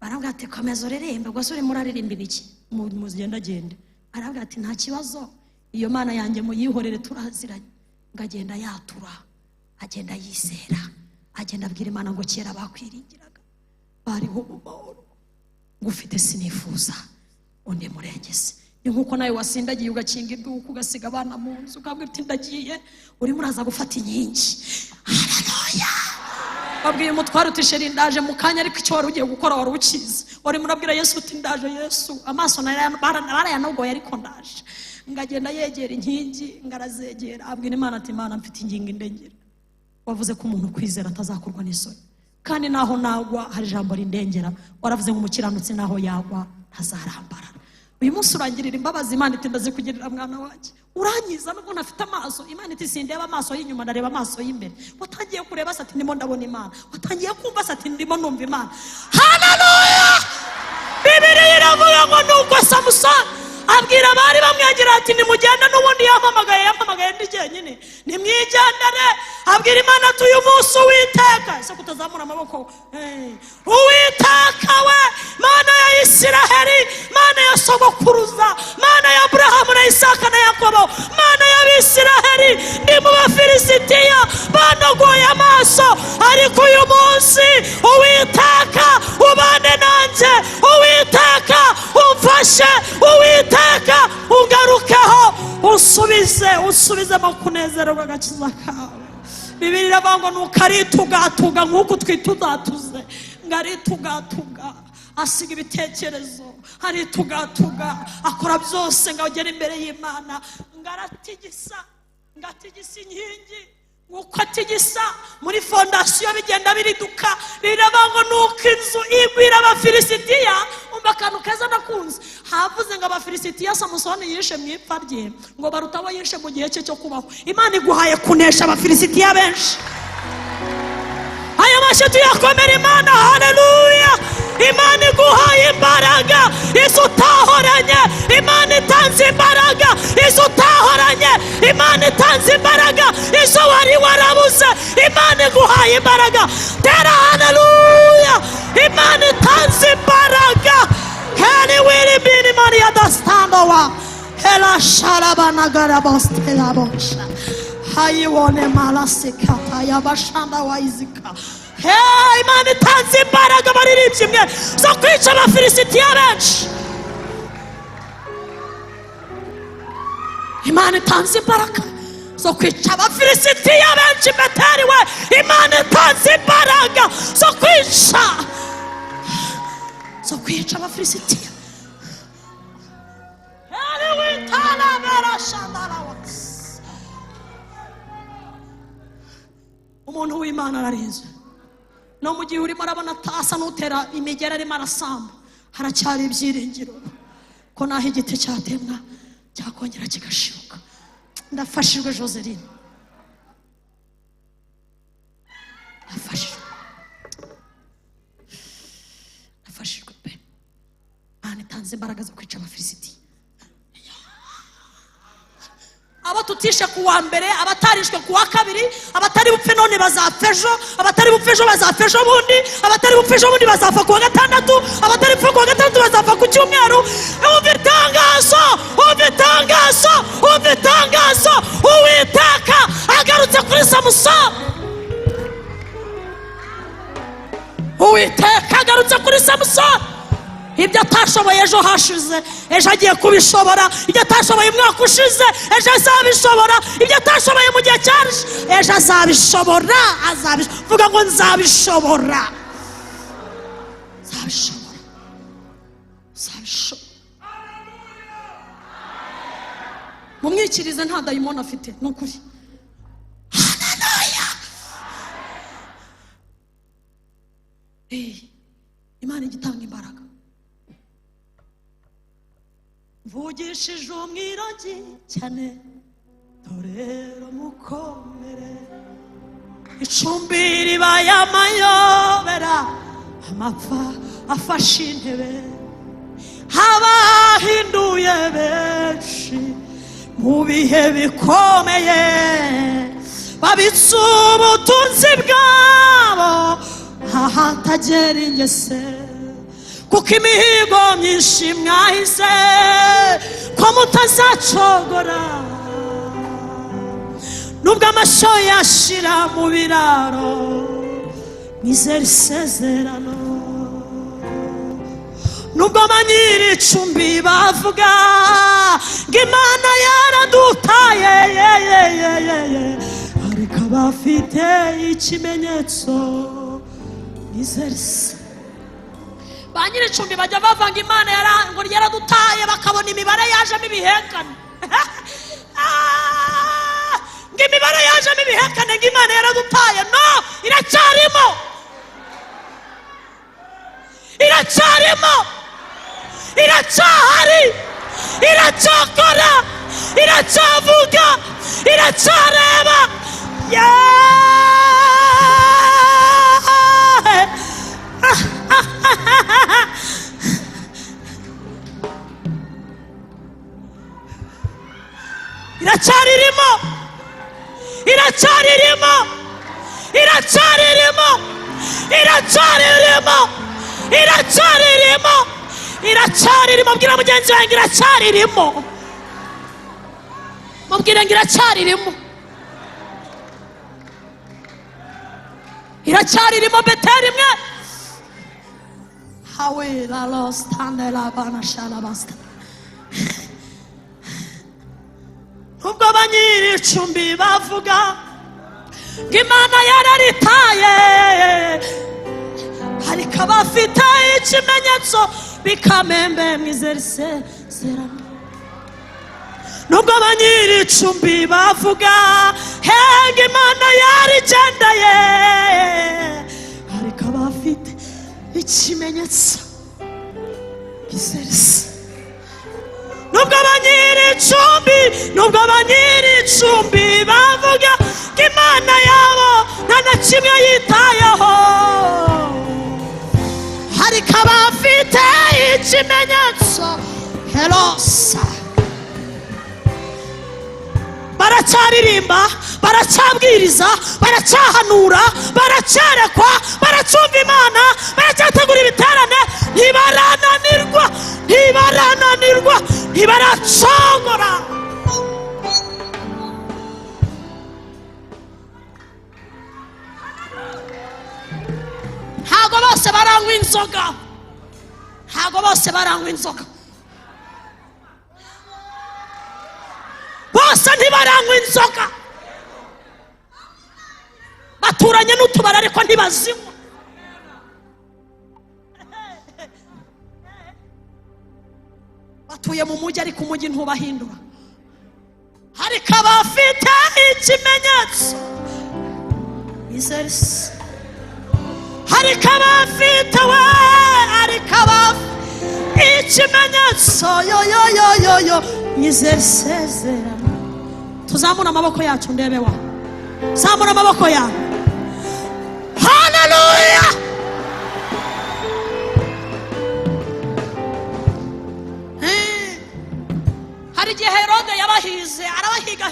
Barabwira ati: "Komeza uririmbe." Ubwo se urimo uraririmba ibiki? Mugendagende. Arabwira ati: "Nta kibazo, iyo Mana yanjye muyihorere, turaziranye." Ngo agenda yatura, agenda yizera, agenda abwira Imana ngo: "Kera bakwiringiraga bariho mu mahoro, ngo ufite sinifuza undi murengezi." Ni nk'uko nawe wasindagiye ugakinga iduka, ugasiga abana mu nzu, ukabwira uti: "Ndagiye." Urimo uraza gufata inkingi. Haleluya! Babwiye umutware uti: "Chéri, ndaje mu kanya," ariko icyo wari ugiye gukora wari ukizi. Warimo urabwira Yesu uti: "Ndaje Yesu, amaso barayanogoye, ariko ndaje." Ngagenda yegera inkingi, ngarazegera, abwira Imana ati: "Imana, mfite ingingo indengera. Wavuze ko umuntu ukwizera atazakorwa n'isoni, kandi naho nagwa hari ijambo rindengera. Waravuze ngo umukiranutsi naho yagwa ntazarambarara. Uyu munsi urangirira imbabazi." Imana iti: "Ndazikugirira, mwana wanjye, uranyiza nubwo ntafite amaso." Imana iti: "Sindeba amaso y'inyuma, ndareba amaso y'imbere. Watangiye kureba se?" Ati: "Ndimo ndabona Imana." "Watangiye kumva se?" Ati: "Ndimo numva Imana." Haleluya! Bibiliya iravuga ngo nuko Samusoni abwira abari bamwegereye ati: "Nimugende, n'ubundi yampamagaye, yampamagaye ndi jyenyine, nimwigendere." Abwira Imana ati: "Uyu munsi Uwiteka," ese kutazamura amaboko? "Uwiteka we, Mana ya Isiraheli, Mana ya sogokuruza, Mana ya Aburahamu na Isaka na Yakobo, Mana y'Abisiraheli, ndi mu Bafilisitiya banogoye amaso, ariko uyu munsi Uwiteka ubane nanjye, Uwiteka umfashe, Uwiteka ungarukeho, unsubize, unsubizemo kunezererwa agakiza kawe." Bibiliya iravuga ngo nuko aritugatuga nk'uku twitugatuze, ngo aritugatuga, asiga ibitekerezo, aritugatuga, akora byose ngo agere imbere y'Imana. Ngo aratigisa, ngo atigisa inkingi. Uko atigisa muri fondasiyo bigenda biriduka. Biravuga ngo nuko inzu igwira Abafilisitiya. Umva akantu keza nakunze, havuze ngo Abafilisitiya Samusoni yishe mu ipfa rye ngo baruta abo yishe mu gihe cye cyo kubaho. Imana iguhaye kunesha Abafilisitiya benshi. Aya mashyi tuyakomera Imana. Haleluya! Imana iguhaye imbaraga izo utahoranye. Imana itanze imbaraga izo utahoranye. Imana itanze imbaraga izo wari warabuze. Imana iguhaye imbaraga. Tera haleluya! Imana itanze imbaraga. Heri wiri bini mariya dastandowa hela sharabanagarabostelabosha hayiwone malasikata yabashanda wayizika. Hey, Imana itanze imbaraga, baririmbyi imwe, zo kwica Abafilisitiya benshi. Imana itanze imbaraga zo kwica Abafilisitiya benshi. Beteri we, Imana itanze imbaraga zo kwica Abafilisitiya. Heri witarabera shandarawas. Imana ararinze. No mu gihe urimo arabona asa n'utera imigera, arimo arasamba, haracyari ibyiringiro ko naho igiti cyatemwa cyakongera kigashibuka. Ndafashijwe Joseline, ndafashijwe, ndafashijwe pe. Imana itanze imbaraga zo kwica Abafilisitiya. Abo tutishe ku wa mbere, abatarishwe ku wa kabiri, abatari bupfe none bazapfa ejo, abatari bupfe ejo bazapfa ejo bundi, abatari bupfe ejo bundi bazapfa ku wa gatandatu, abatari bupfe ku wa gatandatu bazapfa ku cyumweru. Umva itangazo, umva itangazo, umva itangazo! Uwiteka agarutse kuri Samusoni. Uwiteka agarutse kuri Samusoni. Ibyo atashoboye ejo hashize, ejo agiye kubishobora. Ibyo atashoboye umwaka ushize, ejo azabishobora. Ibyo atashoboye mu gihe cyarije, ejo azabishobora. Vuga ngo nzabishobora, nzabishobora, nzabishobora. Mumwikirize, nta dayimoni afite, ni ukuri. Haleluya! Imana igitanga imbaraga. Mvugishije umwirongi cyane, torero mukomere. Icumbi ribaye amayobera, amapfa afashe intebe, abahinduye benshi mu bihe bikomeye, babitse ubutunzi bwabo ahatagera ingese, kuko imihigo myinshi mwahize ko mutazacogora, nubwo amashyo yashira mu biraro, mwizere isezerano. Nubwo ba nyir'icumbi bavuga ngo Imana yaradutaye, ariko abafite ikimenyetso, mwizere isezerano. Ba nyir'icumbi bajya bavanga Imana ngo yaradutaye, bakabona imibare yajemo ibihekane, ngo imibare yajemo ibihekane, ngo Imana yaradutaye. No, iracyarimo, iracyarimo, iracyahari, iracyakora, iracyavuga, iracyareba. Yeah! Iracyaririmo, iracyaririmo, iracyaririmo, iracyaririmo, iracyaririmo, iracyaririmo. Bwira mugenzi wawe ngo iracyaririmo, mubwire ngo iracyaririmo, iracyaririmo. Beteri imwe hawe la lostande la bana shalabasta. Nubwo ba nyir'icumbi bavuga ngo Imana yararitaye, ariko abafite ikimenyetso bikamembe, mwizere isezerano. Nubwo ba nyir'icumbi bavuga henga Imana yarigendeye, ariko abafite ikimenyetso, mwizere isezerano. Nubwo ba nyir'icumbi, nubwo ba nyir'icumbi bavuga ko Imana yabo nta na kimwe yitayeho, ariko abafite ikimenyetso herosa baracyaririmba, baracyabwiriza, baracyahanura, baracyerekwa, baracyumva Imana, baracyategura ibiterane. Ntibarananirwa, ntibarananirwa, ntibaracogora. Ntabwo bose baranywa inzoga, ntabwo bose baranywa inzoga, bose ntibaranywa inzoga. Baturanye n'utubari ariko ntibazinywa. Batuye mu mujyi ariko umujyi ntubahindura. Ariko abafite ikimenyetso, Nyizera ariko abafite we, ariko abafite ikimenyetso, yo yo yo yo yo, nyizera isezerano. Tuzamure amaboko yacu ndebe wa, zamura amaboko yawe. Haleluya! Hari igihe Herode yabahize, arabahiga.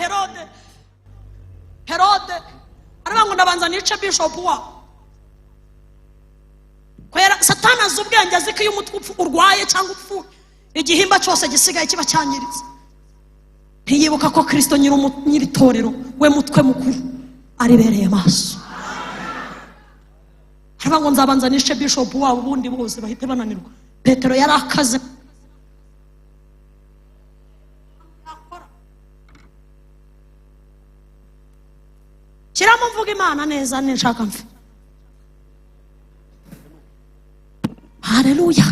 Herode aravuga ngo ndabanza nice bishopu wabo. Kubera Satani azi ubwenge, azi ko iyo umutwe urwaye cyangwa upfuye, igihimba cyose gisigaye kiba cyangiritse. Ntiyibuka ko Kirisito nyir'itorero, we mutwe mukuru, aribereye maso. Aravuga ngo nzabanza nice bishopu wabo, ubundi bose bahite bananirwa. Petero yari akaze. Shyiramo mvuga Imana neza ninshaka mfe. Haleluya!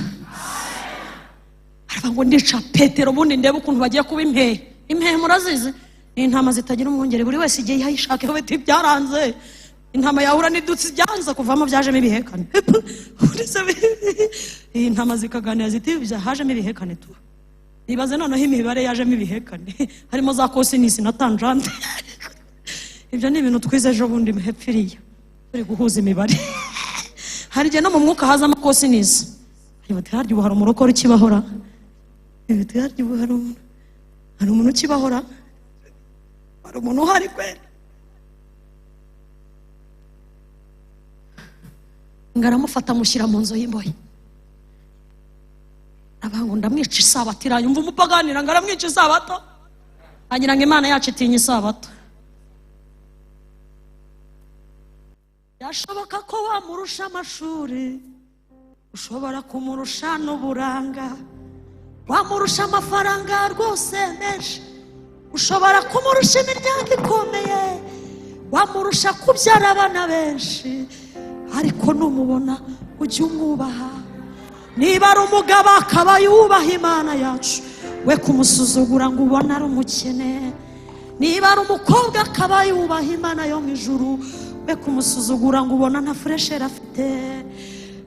Aravuga ngo ndica Petero, ubundi ndebe ukuntu bagiye kuba impehe. Impehe murazizi, ni intama zitagira umwungeri, buri wese igihe yayishaka bati byaranze. Intama yahura n'idutsi, byanze kuvamo, byajemo ibihekane. Ubundi se iyi ntama zikaganira ziti hajemo ibihekane tu. Ibaze noneho imibare yajemo ibihekane, harimo za cosinus na tangente. Ibyo ni ibintu twize ejo bundi hepfiriya turi guhuza imibare. Hari igihe no mu mwuka hazamo cosinus. Bati harya ubu hari umurokore ukibahora? Bati harya ubu hari umuntu ukibahora? Hari umuntu uhari kweri? Ngo aramufata amushyira mu nzu y'imbohe. Aravuga ngo ndamwica isabato irayumva. Umupaganira ngo aramwica isabato, agira ngo Imana yacu itinya isabato. Byashoboka ko wamurusha amashuri, ushobora kumurusha n'uburanga, wamurusha amafaranga rwose menshi, ushobora kumurusha imiryango ikomeye, wamurusha kubyara abana benshi, ariko numubona ujye umwubaha. Niba ari umugabo akaba yubaha Imana yacu, we kumusuzugura ngo ubone ari umukene. Niba ari umukobwa akaba yubaha Imana yo mu ijuru, we kumusuzugura ngo ubona nta furesheri afite.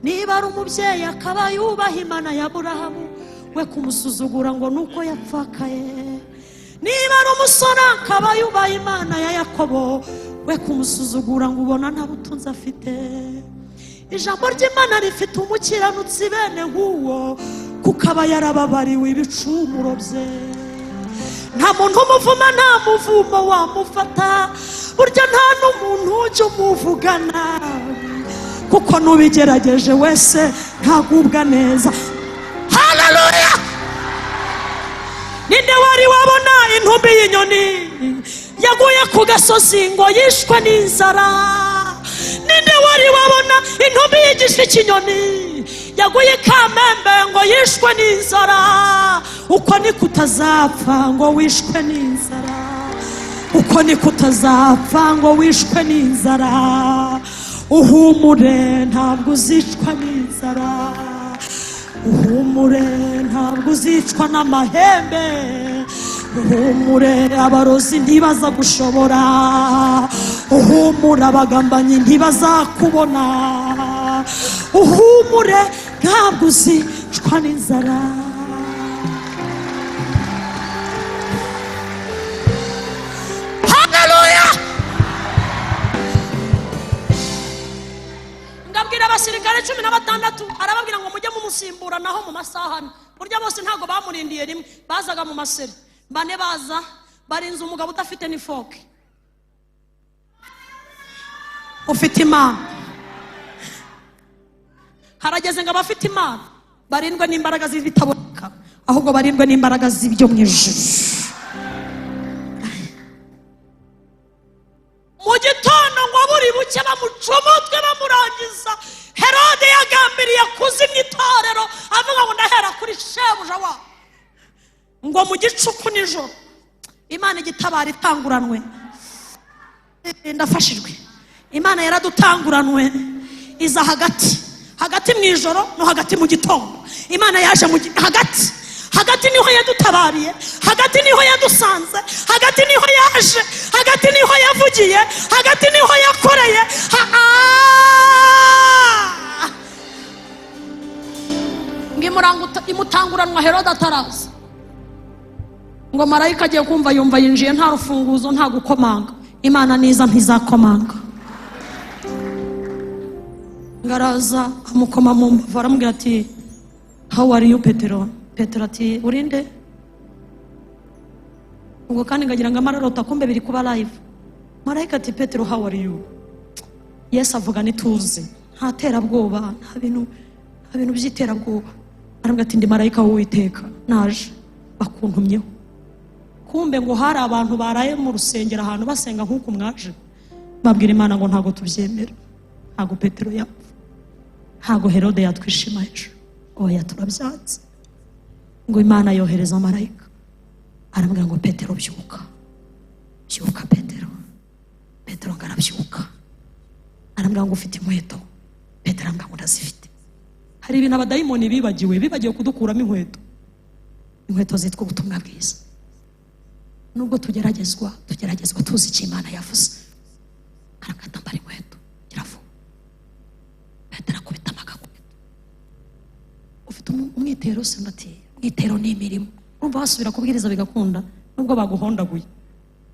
Niba ari umubyeyi akaba yubaha Imana ya Aburahamu, we kumusuzugura ngo nuko yapfakaye. Niba ari umusore akaba yubaha Imana ya Yakobo, we kumusuzugura ngo ubona nta butunzi afite. Ijambo ry'Imana rifite umukiranutsi bene nk'uwo, kuko aba yarababariwe ibicumuro bye. Nta muntu umuvuma, nta muvumo wamufata, burya nta n'umuntu ujya umuvuga nabi, kuko n'ubigerageje wese ntagubwa neza. Haleluya! Ninde wari wabona intumbi y'inyoni yaguye ku gasozi ngo yishwe n'inzara? Ninde wari wabona intumbi y'igishwi cy'inyoni yaguye Kamembe ngo yishwe n'inzara? Uko niko utazapfa ngo wishwe n'inzara, uko niko utazapfa ngo wishwe n'inzara. Uhumure, ntabwo uzicwa n'inzara. Uhumure, ntabwo uzicwa n'amahembe. Uhumure, abarozi ntibaza gushobora. Uhumure, abagambanyi ntibazakubona. Uhumure, ntabwo uzicwa n'inzara. Haleluya! Ngabwira abasirikare 16, arababwira ngo mujye mumusimbura naho mu masaha ane. Burya bose ntabwo bamurindiye rimwe, bazaga mu maseri bane, baza barinze umugabo udafite n'ifoke, ufite Imana. Harageze ngo abafite Imana barindwe n'imbaraga z'ibitaboneka, ahubwo barindwe n'imbaraga z'ibyo mu ijuru. Mu gitondo ngo buri buke bamuca umutwe, bamurangiza. Herode yagambiriye kuzimya itorero, avuga ngo ndahera kuri shebuja wabo. Ngo mu gicuku nijoro Imana igitabara itanguranwe. Ndafashijwe. Imana yaradutanguranwe, iza hagati hagati mu ijoro no hagati mu gitondo. Imana yaje hagati hagati. Hagati niho yadutabariye, hagati niho yadusanze, hagati niho yaje, hagati niho yavugiye, hagati niho yakoreye. Ngo imutanguranwa Herode ataraza. Ngo marayika agiye kumva yumva yinjiye, nta rufunguzo, nta gukomanga. Imana niza ntizakomanga. Ngo araza amukoma mu mbavu, aramubwira ati: "How are you, Petero?" Petero ati: "Urinde?" Ubwo kandi ngagira ngo amararota, kumbe biri kuba live. Marayika ati: "Petero, how are you?" Yesu avuga nituze, nta terabwoba, nta bintu by'iterabwoba. Aramubwira ati: "Ndi marayika w'Uwiteka, naje bakuntumyeho." Kumbe ngo hari abantu baraye mu rusengero ahantu basenga nk'uku mwaje, babwira Imana ngo: "Ntabwo tubyemera, ntabwo Petero yapfa, ntabwo Herode yatwishima hejuru, oya, turabyanze." Ngo Imana yohereza marayika, aramubwira ngo: "Petero, byuka, byuka, Petero." Petero ngo arabyuka. Aramubwira ngo: "Ufite inkweto?" Petero aramubwira ngo: "Ndazifite." Hari ibintu abadayimoni bibagiwe kudukuramo: inkweto, inkweto zitwa ubutumwa bwiza. Nubwo tugeragezwa, tugeragezwa tuzi icyo Imana yavuze. Arakata: "Ambara inkweto, gira vuba." Petero akubita amagakweto. "Ufite umwitero se?" Ati: "Umwitero ni imirimo." Urumva wasubira kubwiriza bigakunda nubwo baguhondaguye?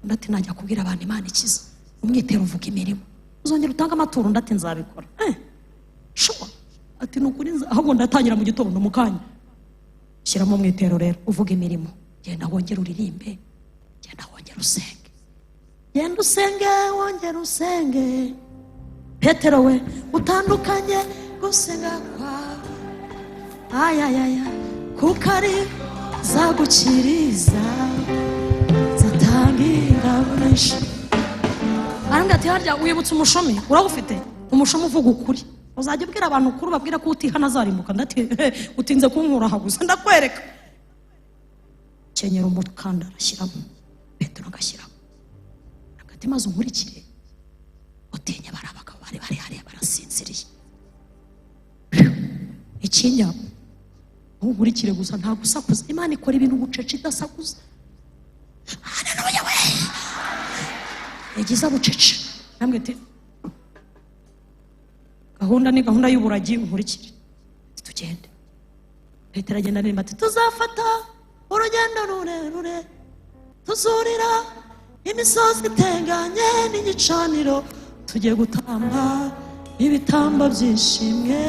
Undi ati: "Najya kubwira abantu Imana ikiza. Umwitero uvuga imirimo. Uzongera utange amaturo?" Undi ati: "Nzabikora." "Sure?" Ati: "Ni ukuri, ahubwo ndatangira mu gitondo mu kanya." "Shyiramo umwitero rero uvuga imirimo. Genda wongere uririmbe, genda wongere usenge, genda usenge, wongere usenge. Petero we, utandukanye gusenga kwawe, ayayaya, kuko ari zagukiriza, zatanga ingabo nyinshi." Arambwira ati: "Harya wibutse umushumi? Urawufite umushumi uvuga ukuri? Uzajya ubwira abantu ukuri, ubabwira ko utihana azarimbuka." Ndati: "Utinze kunkura aha gusa, ndakwereka." Kenyera umukandara, ashyiramo. Petero agashyiramo hagati. "Maze unkurikire, utinye bari abagabo bari bari hariya barasinziriye." Ikinya, ntunkurikire gusa, nta gusakuza. Imana ikora ibintu bucece, idasakuza. Haleluya we! Yagize bucece namwe ati: "Gahunda ni gahunda y'uburagi, unkurikire." Ati: "Tugende." Petero agenda aririmba ati: "Tuzafata urugendo rurerure, tuzurira imisozi iteganye n'igicaniro, tugiye gutamba ibitambo by'ishimwe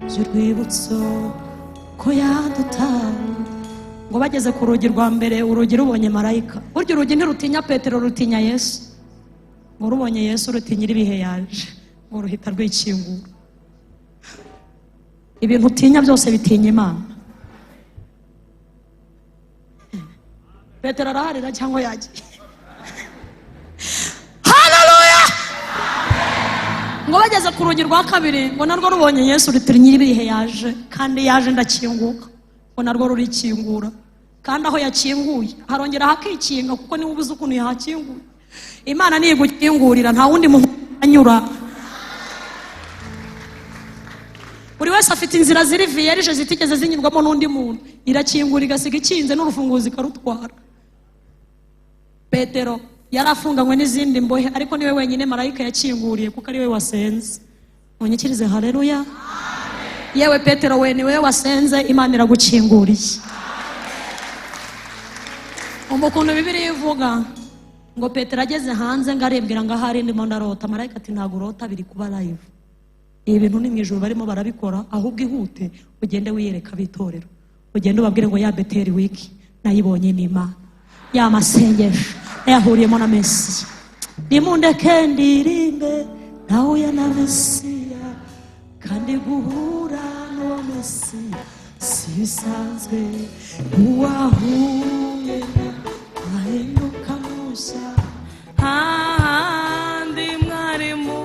by'urwibutso ko yadutanga." Ngo bageze ku rugi rwa mbere, urugi rubonye marayika. Burya urugi ntirutinya Petero, rutinya Yesu. Ngo rubonye Yesu rutinyira ibihe yaje, ngo ruhita rwikingura. Ibintu utinya byose bitinya Imana. Petero araharira cyangwa yagiye? Haleluya! Ngo bageze ku rugi rwa kabiri, ngo narwo rubonye Yesu rutiri: "Nyir'ibihe yaje, kandi yaje ndakinguka." Ngo narwo rurikingura, kandi aho yakinguye harongera hakikinga, kuko niwe ubuze ukuntu yahakinguye. Imana nigukingurira, nta wundi muntu anyura. Buri wese afite inzira ziri vierge, zitigeze zinyurwamo n'undi muntu. Irakingura igasiga ikinze, n'urufunguzo ikarutwara. Petero yari afunganywe n'izindi mbohe, ariko niwe wenyine marayika yakinguriye, kuko ari we wasenze. Munyikirize haleluya! Yewe Petero we, ni wowe wasenze, Imana iragukinguriye. Umva ukuntu Bibiliya ivuga ngo Petero ageze hanze, ngo aribwira ngo ahari ndimo ndarota. Marayika ati: "Ntabwo urota, biri kuba live. Ibi bintu ni mu ijoro barimo barabikora. Ahubwo ihute ugende wiyereka ab'itorero, ugende ubabwire ngo ya Beteri wiki nayibonye ni Imana, ya masengesho nayahuriyemo na Mesiya. Nimundeke ndirimbe, nahuye na Mesiya, kandi guhura n'uwo Mesiya si bisanzwe. Uwahuye ahinduka mushya." Hahandi mwarimu.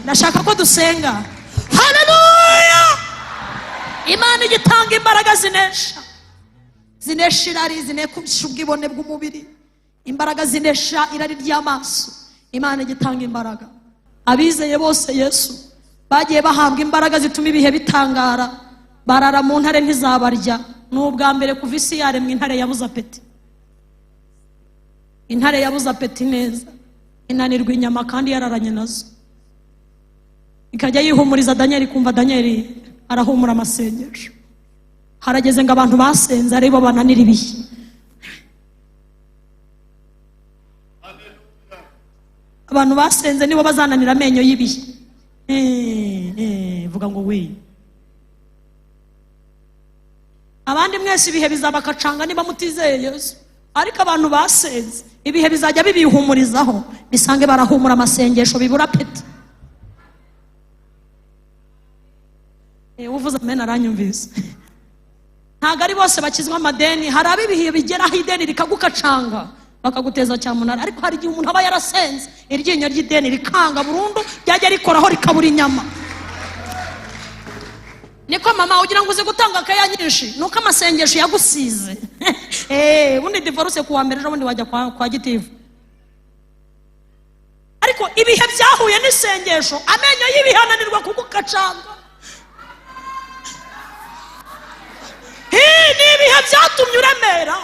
Ndashaka ko dusenga. Haleluya! Imana igitanga imbaraga zinesha, zinesha irari, zinesha ubwibone bw'umubiri, imbaraga zinesha irari ry'amaso. Imana igitanga imbaraga. Abizeye bose Yesu. Bagiye bahabwa imbaraga zituma ibihe bitangara. Barara mu ntare ntizabarya. Ni ubwa mbere kuva isi yaremwa intare yabuze appétit. Intare yabuze appétit neza, inanirwa inyama kandi yararanye nazo, ikajya yihumuriza Daniel, kumva Daniel arahumura amasengesho. Harageze ngo abantu basenze aribo bananira ibihe. Abantu basenze nibo bazananira amenyo y'ibihe. Vuga ngo we. Abandi mwese ibihe bizabakacanga niba mutizeye Yesu, ariko abantu basenze ibihe bizajya bibihumurizaho, bisange barahumura amasengesho bibura appétit. Uvuze amen aranyumvise. Ntabwo ari bose bakizwa amadeni. Hari ab'ibihe bigeraho ideni rikagukacanga bakaguteza cyamunara, ariko hari igihe umuntu aba yarasenze iryinyo ry'ideni rikanga burundu, ryajya rikoraho rikabura inyama. Niko mama, ugira ngo uzi gutanga keya nyinshi, nuko amasengesho yagusize. Ubundi divorce kuwa mbere, ejo bundi wajya kwa gitifu. Ariko ibihe byahuye n'isengesho, amenyo y'ibihe ananirwa kugukacanga. Ni ibihe byatumye uremera,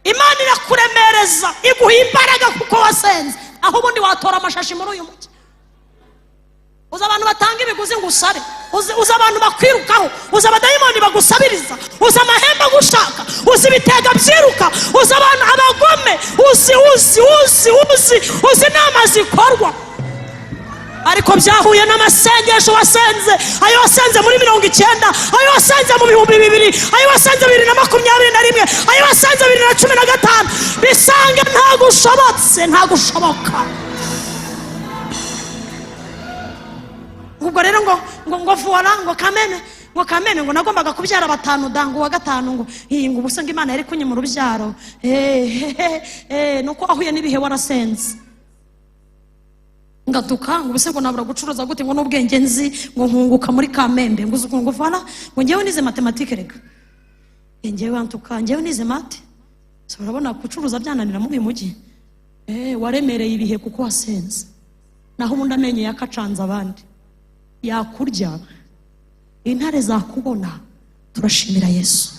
Imana irakuremereza, iguha imbaraga kuko wasenze. Aho ubundi watora amashashi muri uyu mujyi. Uzi abantu batanga ibiguzi ngo usare, uzi abantu bakwirukaho, uzi abadayimoni bagusabiriza, uzi amahembe agushaka, uzi ibitega byiruka, uzi abantu abagome, uzi uzi uzi uzi uzi inama zikorwa. Ariko byahuye n'amasengesho wasenze, ayo wasenze muri 90, ayo wasenze mu 2000, ayo wasenze 2021, ayo wasenze 2015, bisange ntagushobotse, ntagushoboka. Ubwo rero ngo ngo ngo vuwara ngo kamene, ngo kamene, ngo nagombaga kubyara 5 da, ngo uwa 5 ngo iyi, ngo ubusa ngo Imana yari kunyima urubyaro. Nuko wahuye n'ibihe warasenze. Ngatuka ngo ubuse ngo nabura gucuruza gute, ngo n'ubwenge nzi, ngo nkunguka muri Kamembe, ngo uzi ngo vuwara, ngo njyewe nize matematike rega. Njyewe antuka, njyewe nize mate. So urabona gucuruza byananira muri uyu mujyi. Waremereye ibihe kuko wasenze. Naho ubundi amenyo yakacanze abandi, yakurya intare zakubona. Turashimira Yesu.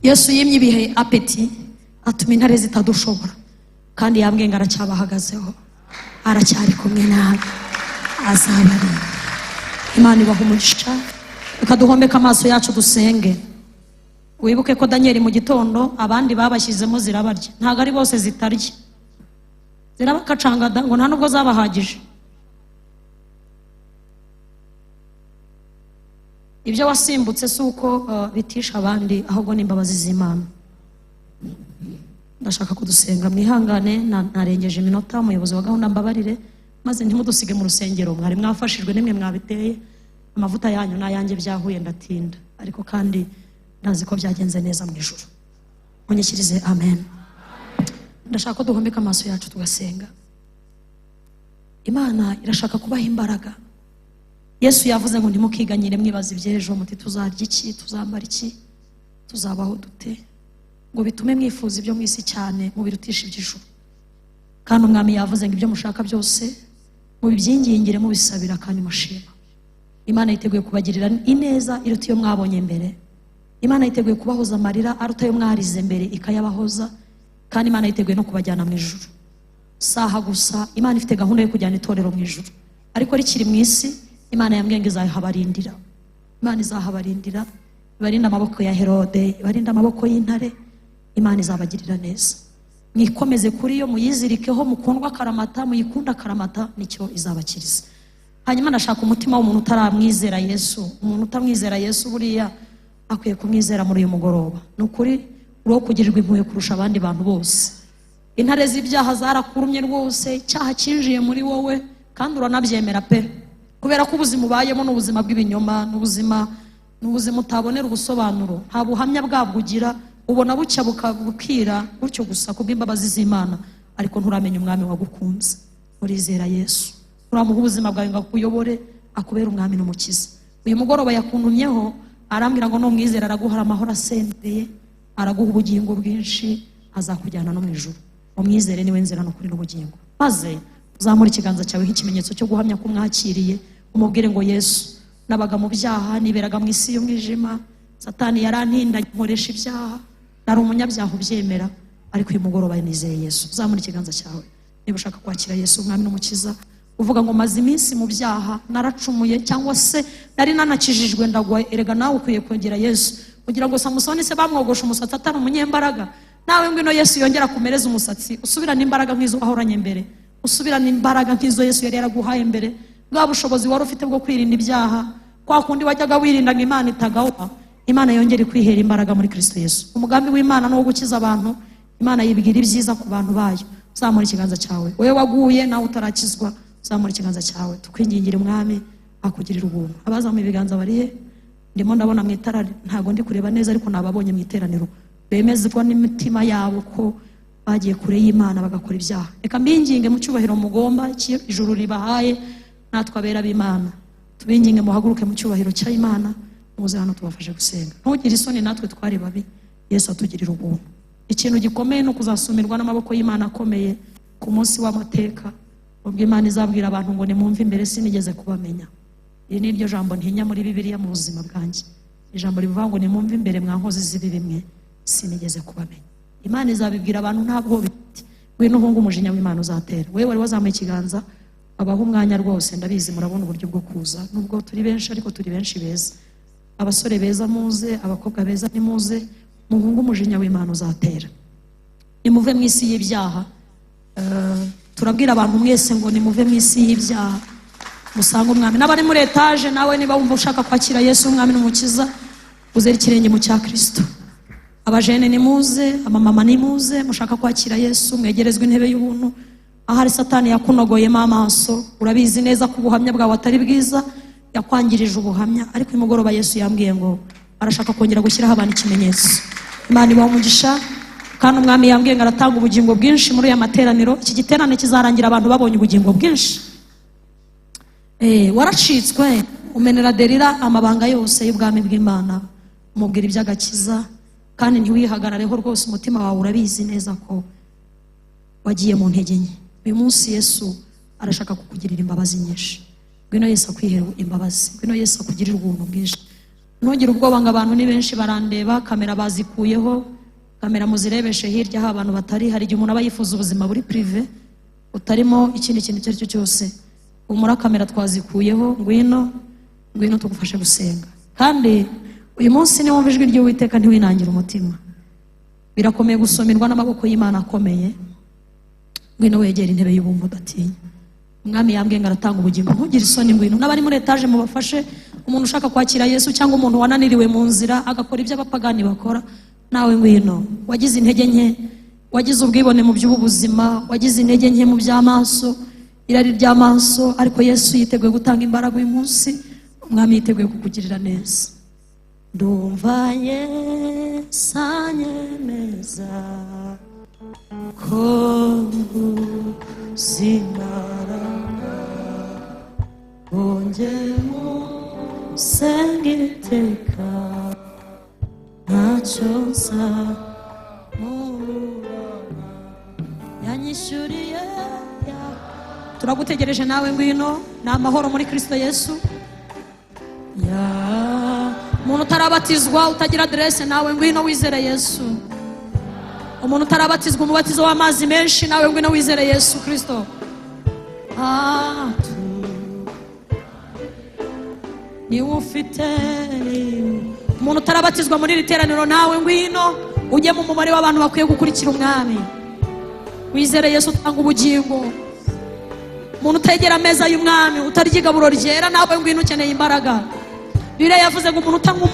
Yesu yimye ibihe appétit, atuma intare zitadushobora, kandi yambwiye ngo aracyabahagazeho, aracyari kumwe nawe, azabarinda. Imana ibaha umugisha. Reka duhomeke amaso yacu dusenge. Wibuke ko Daniel mu gitondo abandi babashyizemo zirabarya, ntabwo ari bose zitarya, zirabakacanga da, ngo nta nubwo zabahagije. Ibyo wasimbutse si uko bitisha abandi, ahubwo ni imbabazi z'Imana. Ndashaka kudusenga, mwihangane, narengeje iminota, umuyobozi wa gahunda mbabarire, maze ntimudusige mu rusengero. Mwari mwafashijwe nimwe mwabiteye, amavuta yanyu n'ayanjye byahuye, ndatinda, ariko kandi ndazi ko byagenze neza mu ijuru. Munyikirize amen. Ndashaka ko duhomeka amaso yacu tugasenga. Imana irashaka kubaha imbaraga. Yesu yavuze ngo ntimukiganyire mwibaza iby'ejo, muti tuzarya iki, tuzambara iki, tuzabaho dute, ngo bitume mwifuza ibyo mu isi cyane mubirutisha iby'ijuru. Kandi umwami yavuze ngo ibyo mushaka byose mubibyingingire, mubisabira kandi mushima. Imana yiteguye kubagirira ineza iruta iyo mwabonye mbere. Imana yiteguye kubahoza amarira aruta ayo mwarize mbere ikayabahoza, kandi Imana yiteguye no kubajyana mu ijuru. Saha gusa Imana ifite gahunda yo kujyana itorero mu ijuru, ariko rikiri mu isi Imana yambwiye ngo izahabarindira. Imana izahabarindira, ibarinde amaboko ya Herode, ibarinde amaboko y'intare. Imana izabagirira neza. Mwikomeze kuri yo, muyizirikeho, mukundwa akaramata, muyikunda akaramata, nicyo izabakiriza. Hanyuma ndashaka umutima w'umuntu utaramwizera Yesu. Umuntu utamwizera Yesu buriya akwiye kumwizera muri uyu mugoroba. Ni ukuri uri kugirirwa impuhwe kurusha abandi bantu bose. Intare z'ibyaha zarakurumye rwose, icyaha cyinjiye muri wowe kandi uranabyemera pe, kubera ko ubuzima ubayemo ni ubuzima bw'ibinyoma, ni ubuzima utabonera ubusobanuro, nta buhamya bwabwo ugira, ubona bucya bukira gutyo gusa kubw'imbabazi z'Imana, ariko nturamenya umwami wagukunze. Urizera Yesu, uramuha ubuzima bwawe ngo akuyobore, akubere umwami n'umukiza. Uyu mugoroba yakuntumyeho arambwira ngo numwizera araguha amahoro asendereye, araguha ubugingo bwinshi, azakujyana no mu ijuru. Umwizere niwe nzira n'ukuri n'ubugingo. Maze Uzamure ikiganza cyawe nk'ikimenyetso cyo guhamya ko umwakiriye, umubwire ngo: "Yesu, nabaga mu byaha, niberaga mu isi y'umwijima, Satani yarantindanye, nkoresha ibyaha, nari umunyabyaha ubyemera, ariko uyu mugoroba nizeye Yesu." Uzamure ikiganza cyawe niba ushaka kwakira Yesu Umwami n'Umukiza, uvuga ngo: "Maze iminsi mu byaha, naracumuye, cyangwa se nari nanakijijwe ndagwa." Erega nawe ukwiye kwegera Yesu. Kugira ngo Samusoni se bamwogoshe umusatsi atari umunyembaraga? Nawe ngwino Yesu yongera kumereza umusatsi, usubirane imbaraga nk'izo wahoranye mbere, usubirane imbaraga nk'izo Yesu yari yaraguhaye mbere, bwa bushobozi wari ufite bwo kwirinda ibyaha, kwa kundi wajyaga wirinda ngo Imana itagawa. Imana yongere kwihera imbaraga muri Kristo Yesu. Umugambi w'Imana ni uwo gukiza abantu. Imana yibwira ibyiza ku bantu bayo. Zamura ikiganza cyawe wowe waguye, nawe utarakizwa, zamura ikiganza cyawe tukwingingire Umwami akugirira ubuntu. Abazamuye ibiganza bari he? Ndimo ndabona mu itara, ntabwo ndi kureba neza, ariko nababonye mu iteraniro bemezwa n'imitima yabo ko bagiye kure y'Imana bagakora ibyaha. Reka mbinginge mu cyubahiro mugomba ijuru ribahaye, natwe abera b'Imana tubinginge, muhaguruke mu cyubahiro cy'Imana, muze hano tubafashe gusenga. Ntugire isoni, natwe twari babi, Yesu atugirira ubuntu. Ikintu gikomeye ni ukuzasumirwa n'amaboko y'Imana akomeye ku munsi w'amateka, ubwo Imana izabwira abantu ngo: "Nimwumve imbere, sinigeze kubamenya." Iri ni ryo jambo ntinya muri Bibiliya mu buzima bwanjye, ijambo rivuga ngo: "Nimwumve imbere, mwa nkozi z'ibibi mwe, sinigeze kubamenya." Imana izabibwira abantu ntabwo biti. Ngwino uhunge umujinya w'Imana uzatera. Wowe wari wazamuye ikiganza, abaho umwanya rwose. Ndabizi murabona uburyo bwo kuza, nubwo turi benshi, ariko turi benshi beza. Abasore beza muze, abakobwa beza nimuze, muhunge umujinya w'Imana uzatera, nimuve mu isi y'ibyaha. Turabwira abantu mwese ngo nimuve mu isi y'ibyaha, musange Umwami. N'abari muri etaje, nawe niba wumva ushaka kwakira Yesu Umwami n'Umukiza, uzere ikirenge mu cya Kristo. Abajene nimuze, abamama nimuze, mushaka kwakira Yesu, mwegerezwe intebe y'ubuntu. Ahari Satani yakunogoyemo amaso, urabizi neza ko ubuhamya bwawe atari bwiza, yakwangirije ubuhamya, ariko uyu mugoroba Yesu yambwiye ngo arashaka kongera gushyiraho abantu ikimenyetso. Imana ibaha umugisha. Kandi Umwami yambwiye ngo aratanga ubugingo bwinshi muri aya materaniro. Iki giterane kizarangira abantu babonye ubugingo bwinshi. Waracitswe, umenera Derira amabanga yose y'ubwami bw'Imana, umubwira iby'agakiza, kandi ntiwihagarareho rwose. Umutima wawe urabizi neza ko wagiye mu ntege nke. Uyu munsi Yesu arashaka kukugirira imbabazi nyinshi. Ngwino Yesu akwihere imbabazi, ngwino Yesu akugirire ubuntu bwinshi. Ntugire ubwoba ngo abantu ni benshi barandeba. Kamera bazikuyeho, kamera muzirebeshe hirya aho abantu batari. Hari igihe umuntu aba yifuza ubuzima buri privé, utarimo ikindi kintu icyo ari cyo cyose. Humura, kamera twazikuyeho. Ngwino, ngwino tugufashe gusenga. Kandi uyu munsi niwumva ijwi ry'Uwiteka, ntiwinangire umutima. Birakomeye gusomerwa n'amaboko y'Imana akomeye. Ngwino wegere intebe y'ubuntu udatinya. Umwami yambwiye ngo aratanga ubugingo. Ntugire isoni, ngwino. N'abari muri etaje mubafashe. Umuntu ushaka kwakira Yesu, cyangwa umuntu wananiriwe mu nzira agakora ibyo abapagani bakora, nawe ngwino. Wagize intege nke, wagize ubwibone mu by'ubu buzima, wagize intege nke mu by'amaso, irari ry'amaso, ariko Yesu yiteguye gutanga imbaraga uyu munsi. Umwami yiteguye kukugirira neza. Ndumva Yesu anyemeza ko nguzimbaraga, bongeye musenga iteka, ntacyo nzamuburana, yanyishyuriye. Turagutegereje nawe, ngwino. Ni amahoro muri Kristo Yesu. Ya umuntu utarabatizwa, utagira aderese, nawe ngwino wizere Yesu. Umuntu utarabatizwa umubatizo w'amazi menshi, nawe ngwino wizere Yesu Kristo. Niwe ufite. Umuntu utarabatizwa muri iri teraniro, nawe ngwino ujye mu mubare w'abantu bakwiye gukurikira Umwami, wizere Yesu utanga ubugingo. Umuntu utegera ameza y'Umwami, utarya igaburo ryera, nawe ngwino, ukeneye imbaraga. Bibiliya yavuze ngo umuntu utanywa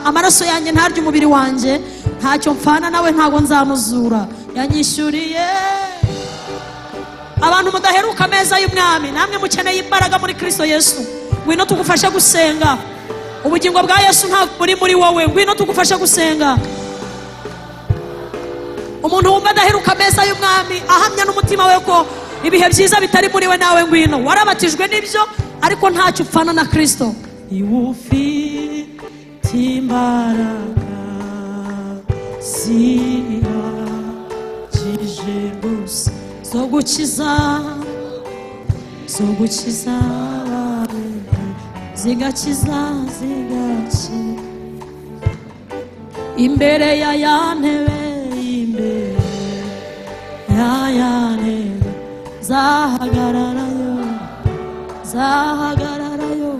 amaraso yanjye, ntarye umubiri wanjye, ntacyo mpfana nawe, ntabwo nzamuzura. Yanyishyuriye. Abantu mudaheruka ameza y'Umwami, namwe mukeneye imbaraga muri Kristo Yesu, ngwino tugufashe gusenga. Ubugingo bwa Yesu ntabwo buri muri wowe, ngwino tugufashe gusenga. Umuntu wumva adaheruka ameza y'Umwami, ahamya n'umutima we ko ibihe byiza bitari muri we, nawe ngwino. Warabatijwe n'ibyo, ariko ntacyo upfana na Kristo. Niwe ufite imbaraga zihagije gusa zo gukiza. Zo gukiza abawe, zigakiza, zigakiza. Imbere ya ya ntebe, imbere ya ya ntebe, nzahagararayo, nzahagararayo,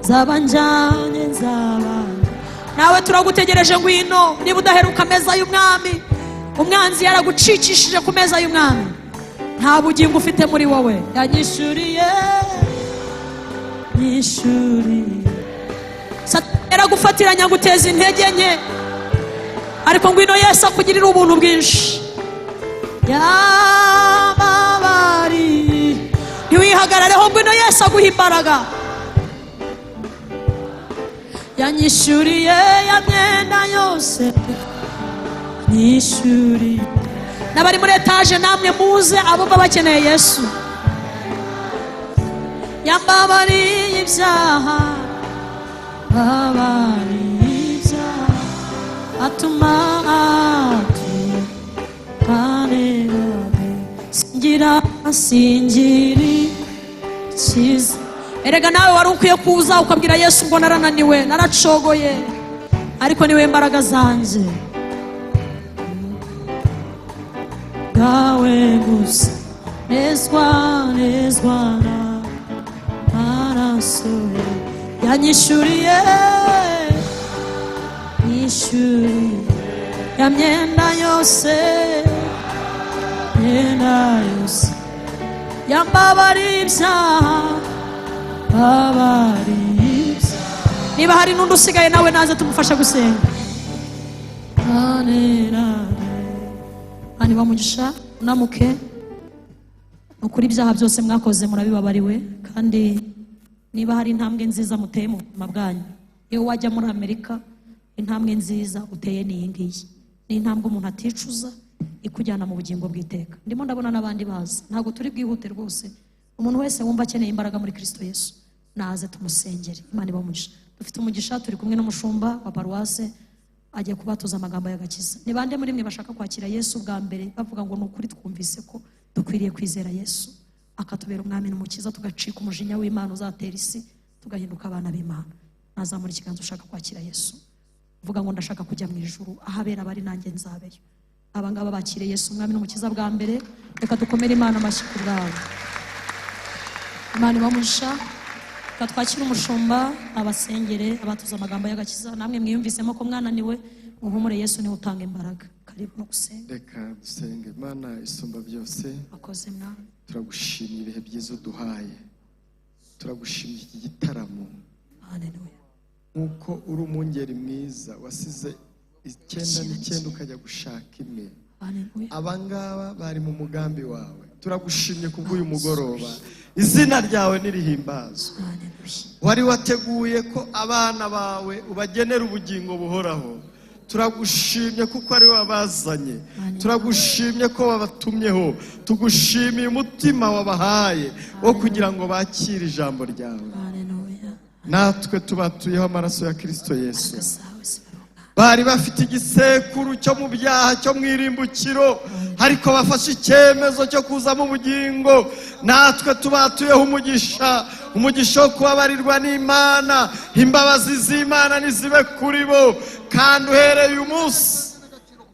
nzaba njyanye, nzaba nawe. Turagutegereje, ngwino. Niba udaheruka ameza y'umwami, umwanzi yaragucikishije ku meza y'umwami, nta bugingo ufite muri wowe. Yanyishyuriye, yishyuriye. Satani yaragufatiranya guteza intege nke, ariko ngwino Yesu akugirira ubuntu bwinshi. Yababariye, ntiwihagarareho, ngwino Yesu aguha imbaraga. Yanyishyuriye ya myenda yose, nyishyuriye. N'abari muri etaje namwe muze, abumva bakeneye Yesu. Yambabariye ibyaha, babariye ibyaha, atuma atukanira. Singira, singiri cyiza. Erega nawe wari ukwiye kuza ukabwira Yesu ngo narananiwe, naracogoye, ariko niwe mbaraga zanjye bwawe gusa. Nezwa, nezwa na maraso ye. Yanyishyuriye, nyishyuriye ya myenda yose, myenda yose. Yambabariye ibyaha, babariye ibyaha. Niba hari n'undi usigaye, nawe naze tumufashe gusenga. Hanyuma bamugisha unamuke. Ni ukuri, ibyaha byose mwakoze murabibabariwe. Kandi niba hari intambwe nziza muteye mu buzima bwanyu, iyo wajya muri Amerika, intambwe nziza uteye ni iyi ngiyi. Ni intambwe umuntu aticuza, ikujyana mu bugingo bw'iteka. Ndimo ndabona n'abandi baza, ntabwo turi bwihute rwose. Umuntu wese wumva akeneye imbaraga muri Kirisito Yesu naze tumusengere. Imana ibamugisha. Dufite umugisha, turi kumwe n'umushumba wa paruwase, agiye kubatuza amagambo y'agakiza. Ni bande muri mwe bashaka kwakira Yesu bwa mbere, bavuga ngo ni ukuri twumvise ko dukwiriye kwizera Yesu akatubera umwami n'umukiza, tugacika umujinya w'Imana uzatera isi, tugahinduka abana b'Imana? Nazamura ikiganza ushaka kwakira Yesu, uvuga ngo ndashaka kujya mu ijuru aho abera bari, nanjye nzabeyo. Aba ngaba bakiriye Yesu umwami n'umukiza bwa mbere, reka dukomere Imana amashyi ku bwabo. Imana ibamugisha. Reka twakire umushumba abasengere, abatuza amagambo y'agakiza. Namwe mwiyumvisemo ko mwananiwe, muhumure, Yesu niwe utanga imbaraga. Karibu no gusenga. Reka dusenge. Imana isumba byose, Akoze mwami. turagushimye ibihe byiza uduhaye, turagushimye iki gitaramo. Haleluya. Nk'uko uri umwungeri mwiza wasize 99 ukajya gushaka imwe, Haleluya. abangaba bari mu mugambi wawe. Turagushimye kubw'uyu mugoroba, izina ryawe nirihimbazwe. Haleluya. Wari wateguye ko abana bawe ubagenera ubugingo buhoraho. Turagushimye kuko ari we wabazanye, turagushimye ko wabatumyeho, tugushimiye umutima wabahaye wo kugira ngo bakire ijambo ryawe. Haleluya. Natwe tubatuyeho amaraso ya Kirisito Yesu. Zawe zibaruka. Bari bafite igisekuru cyo mu byaha, cyo mu irimbukiro, ariko bafashe icyemezo cyo kuzamo ubugingo. Natwe tubatuyeho umugisha, umugisha wo kubabarirwa n'Imana. Imbabazi z'Imana nizibe kuri bo, kandi uhereye uyu munsi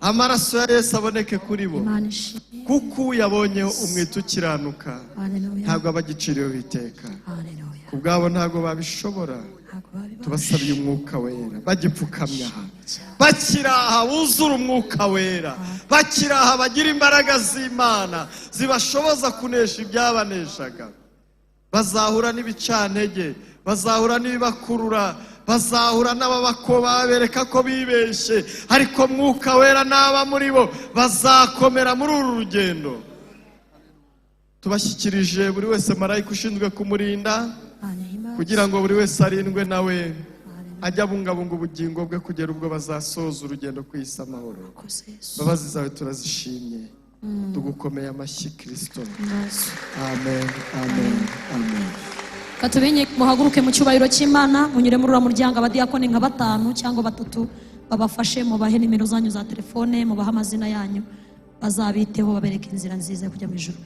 amaraso ya Yesu aboneke kuri bo, Imana ishimwe. kuko uyabonyeho umwita ukiranuka, Haleluya. ntabwo aba agiciriweho iteka. Haleluya. Ku bwabo ntabwo babishobora. Ntabwo babibasha. Tubasabiye umwuka wera, bagipfukamye aha, bakiri aha, buzure umwuka wera, bakiri aha bagira imbaraga z'Imana zibashoboza kunesha ibyabaneshaga. Bazahura n'ibicantege, bazahura n'ibibakurura, bazahura n'ababakoba babereka ko bibeshye, ariko mwuka wera naba muri bo bazakomera muri uru rugendo. Tubashyikirije buri wese marayika ushinzwe kumurinda, Hanyuma kugira ngo buri wese arindwe nawe, ajye abungabunga ubugingo bwe kugera ubwo bazasoza urugendo ku isi amahoro. Akoze Yesu. Imbabazi zawe turazishimye, tugukomeye amashyi Kirisito. Mbazo. Amen, amen, amen. Katubinye muhaguruke mu cyubahiro cy'Imana, munyure muri uriya muryango. Abadiyakoni nka batanu cyangwa batatu babafashe, mubahe nimero zanyu za telefone, mubahe amazina yanyu, bazabiteho, babereke inzira nziza yo kujya mu ijuru.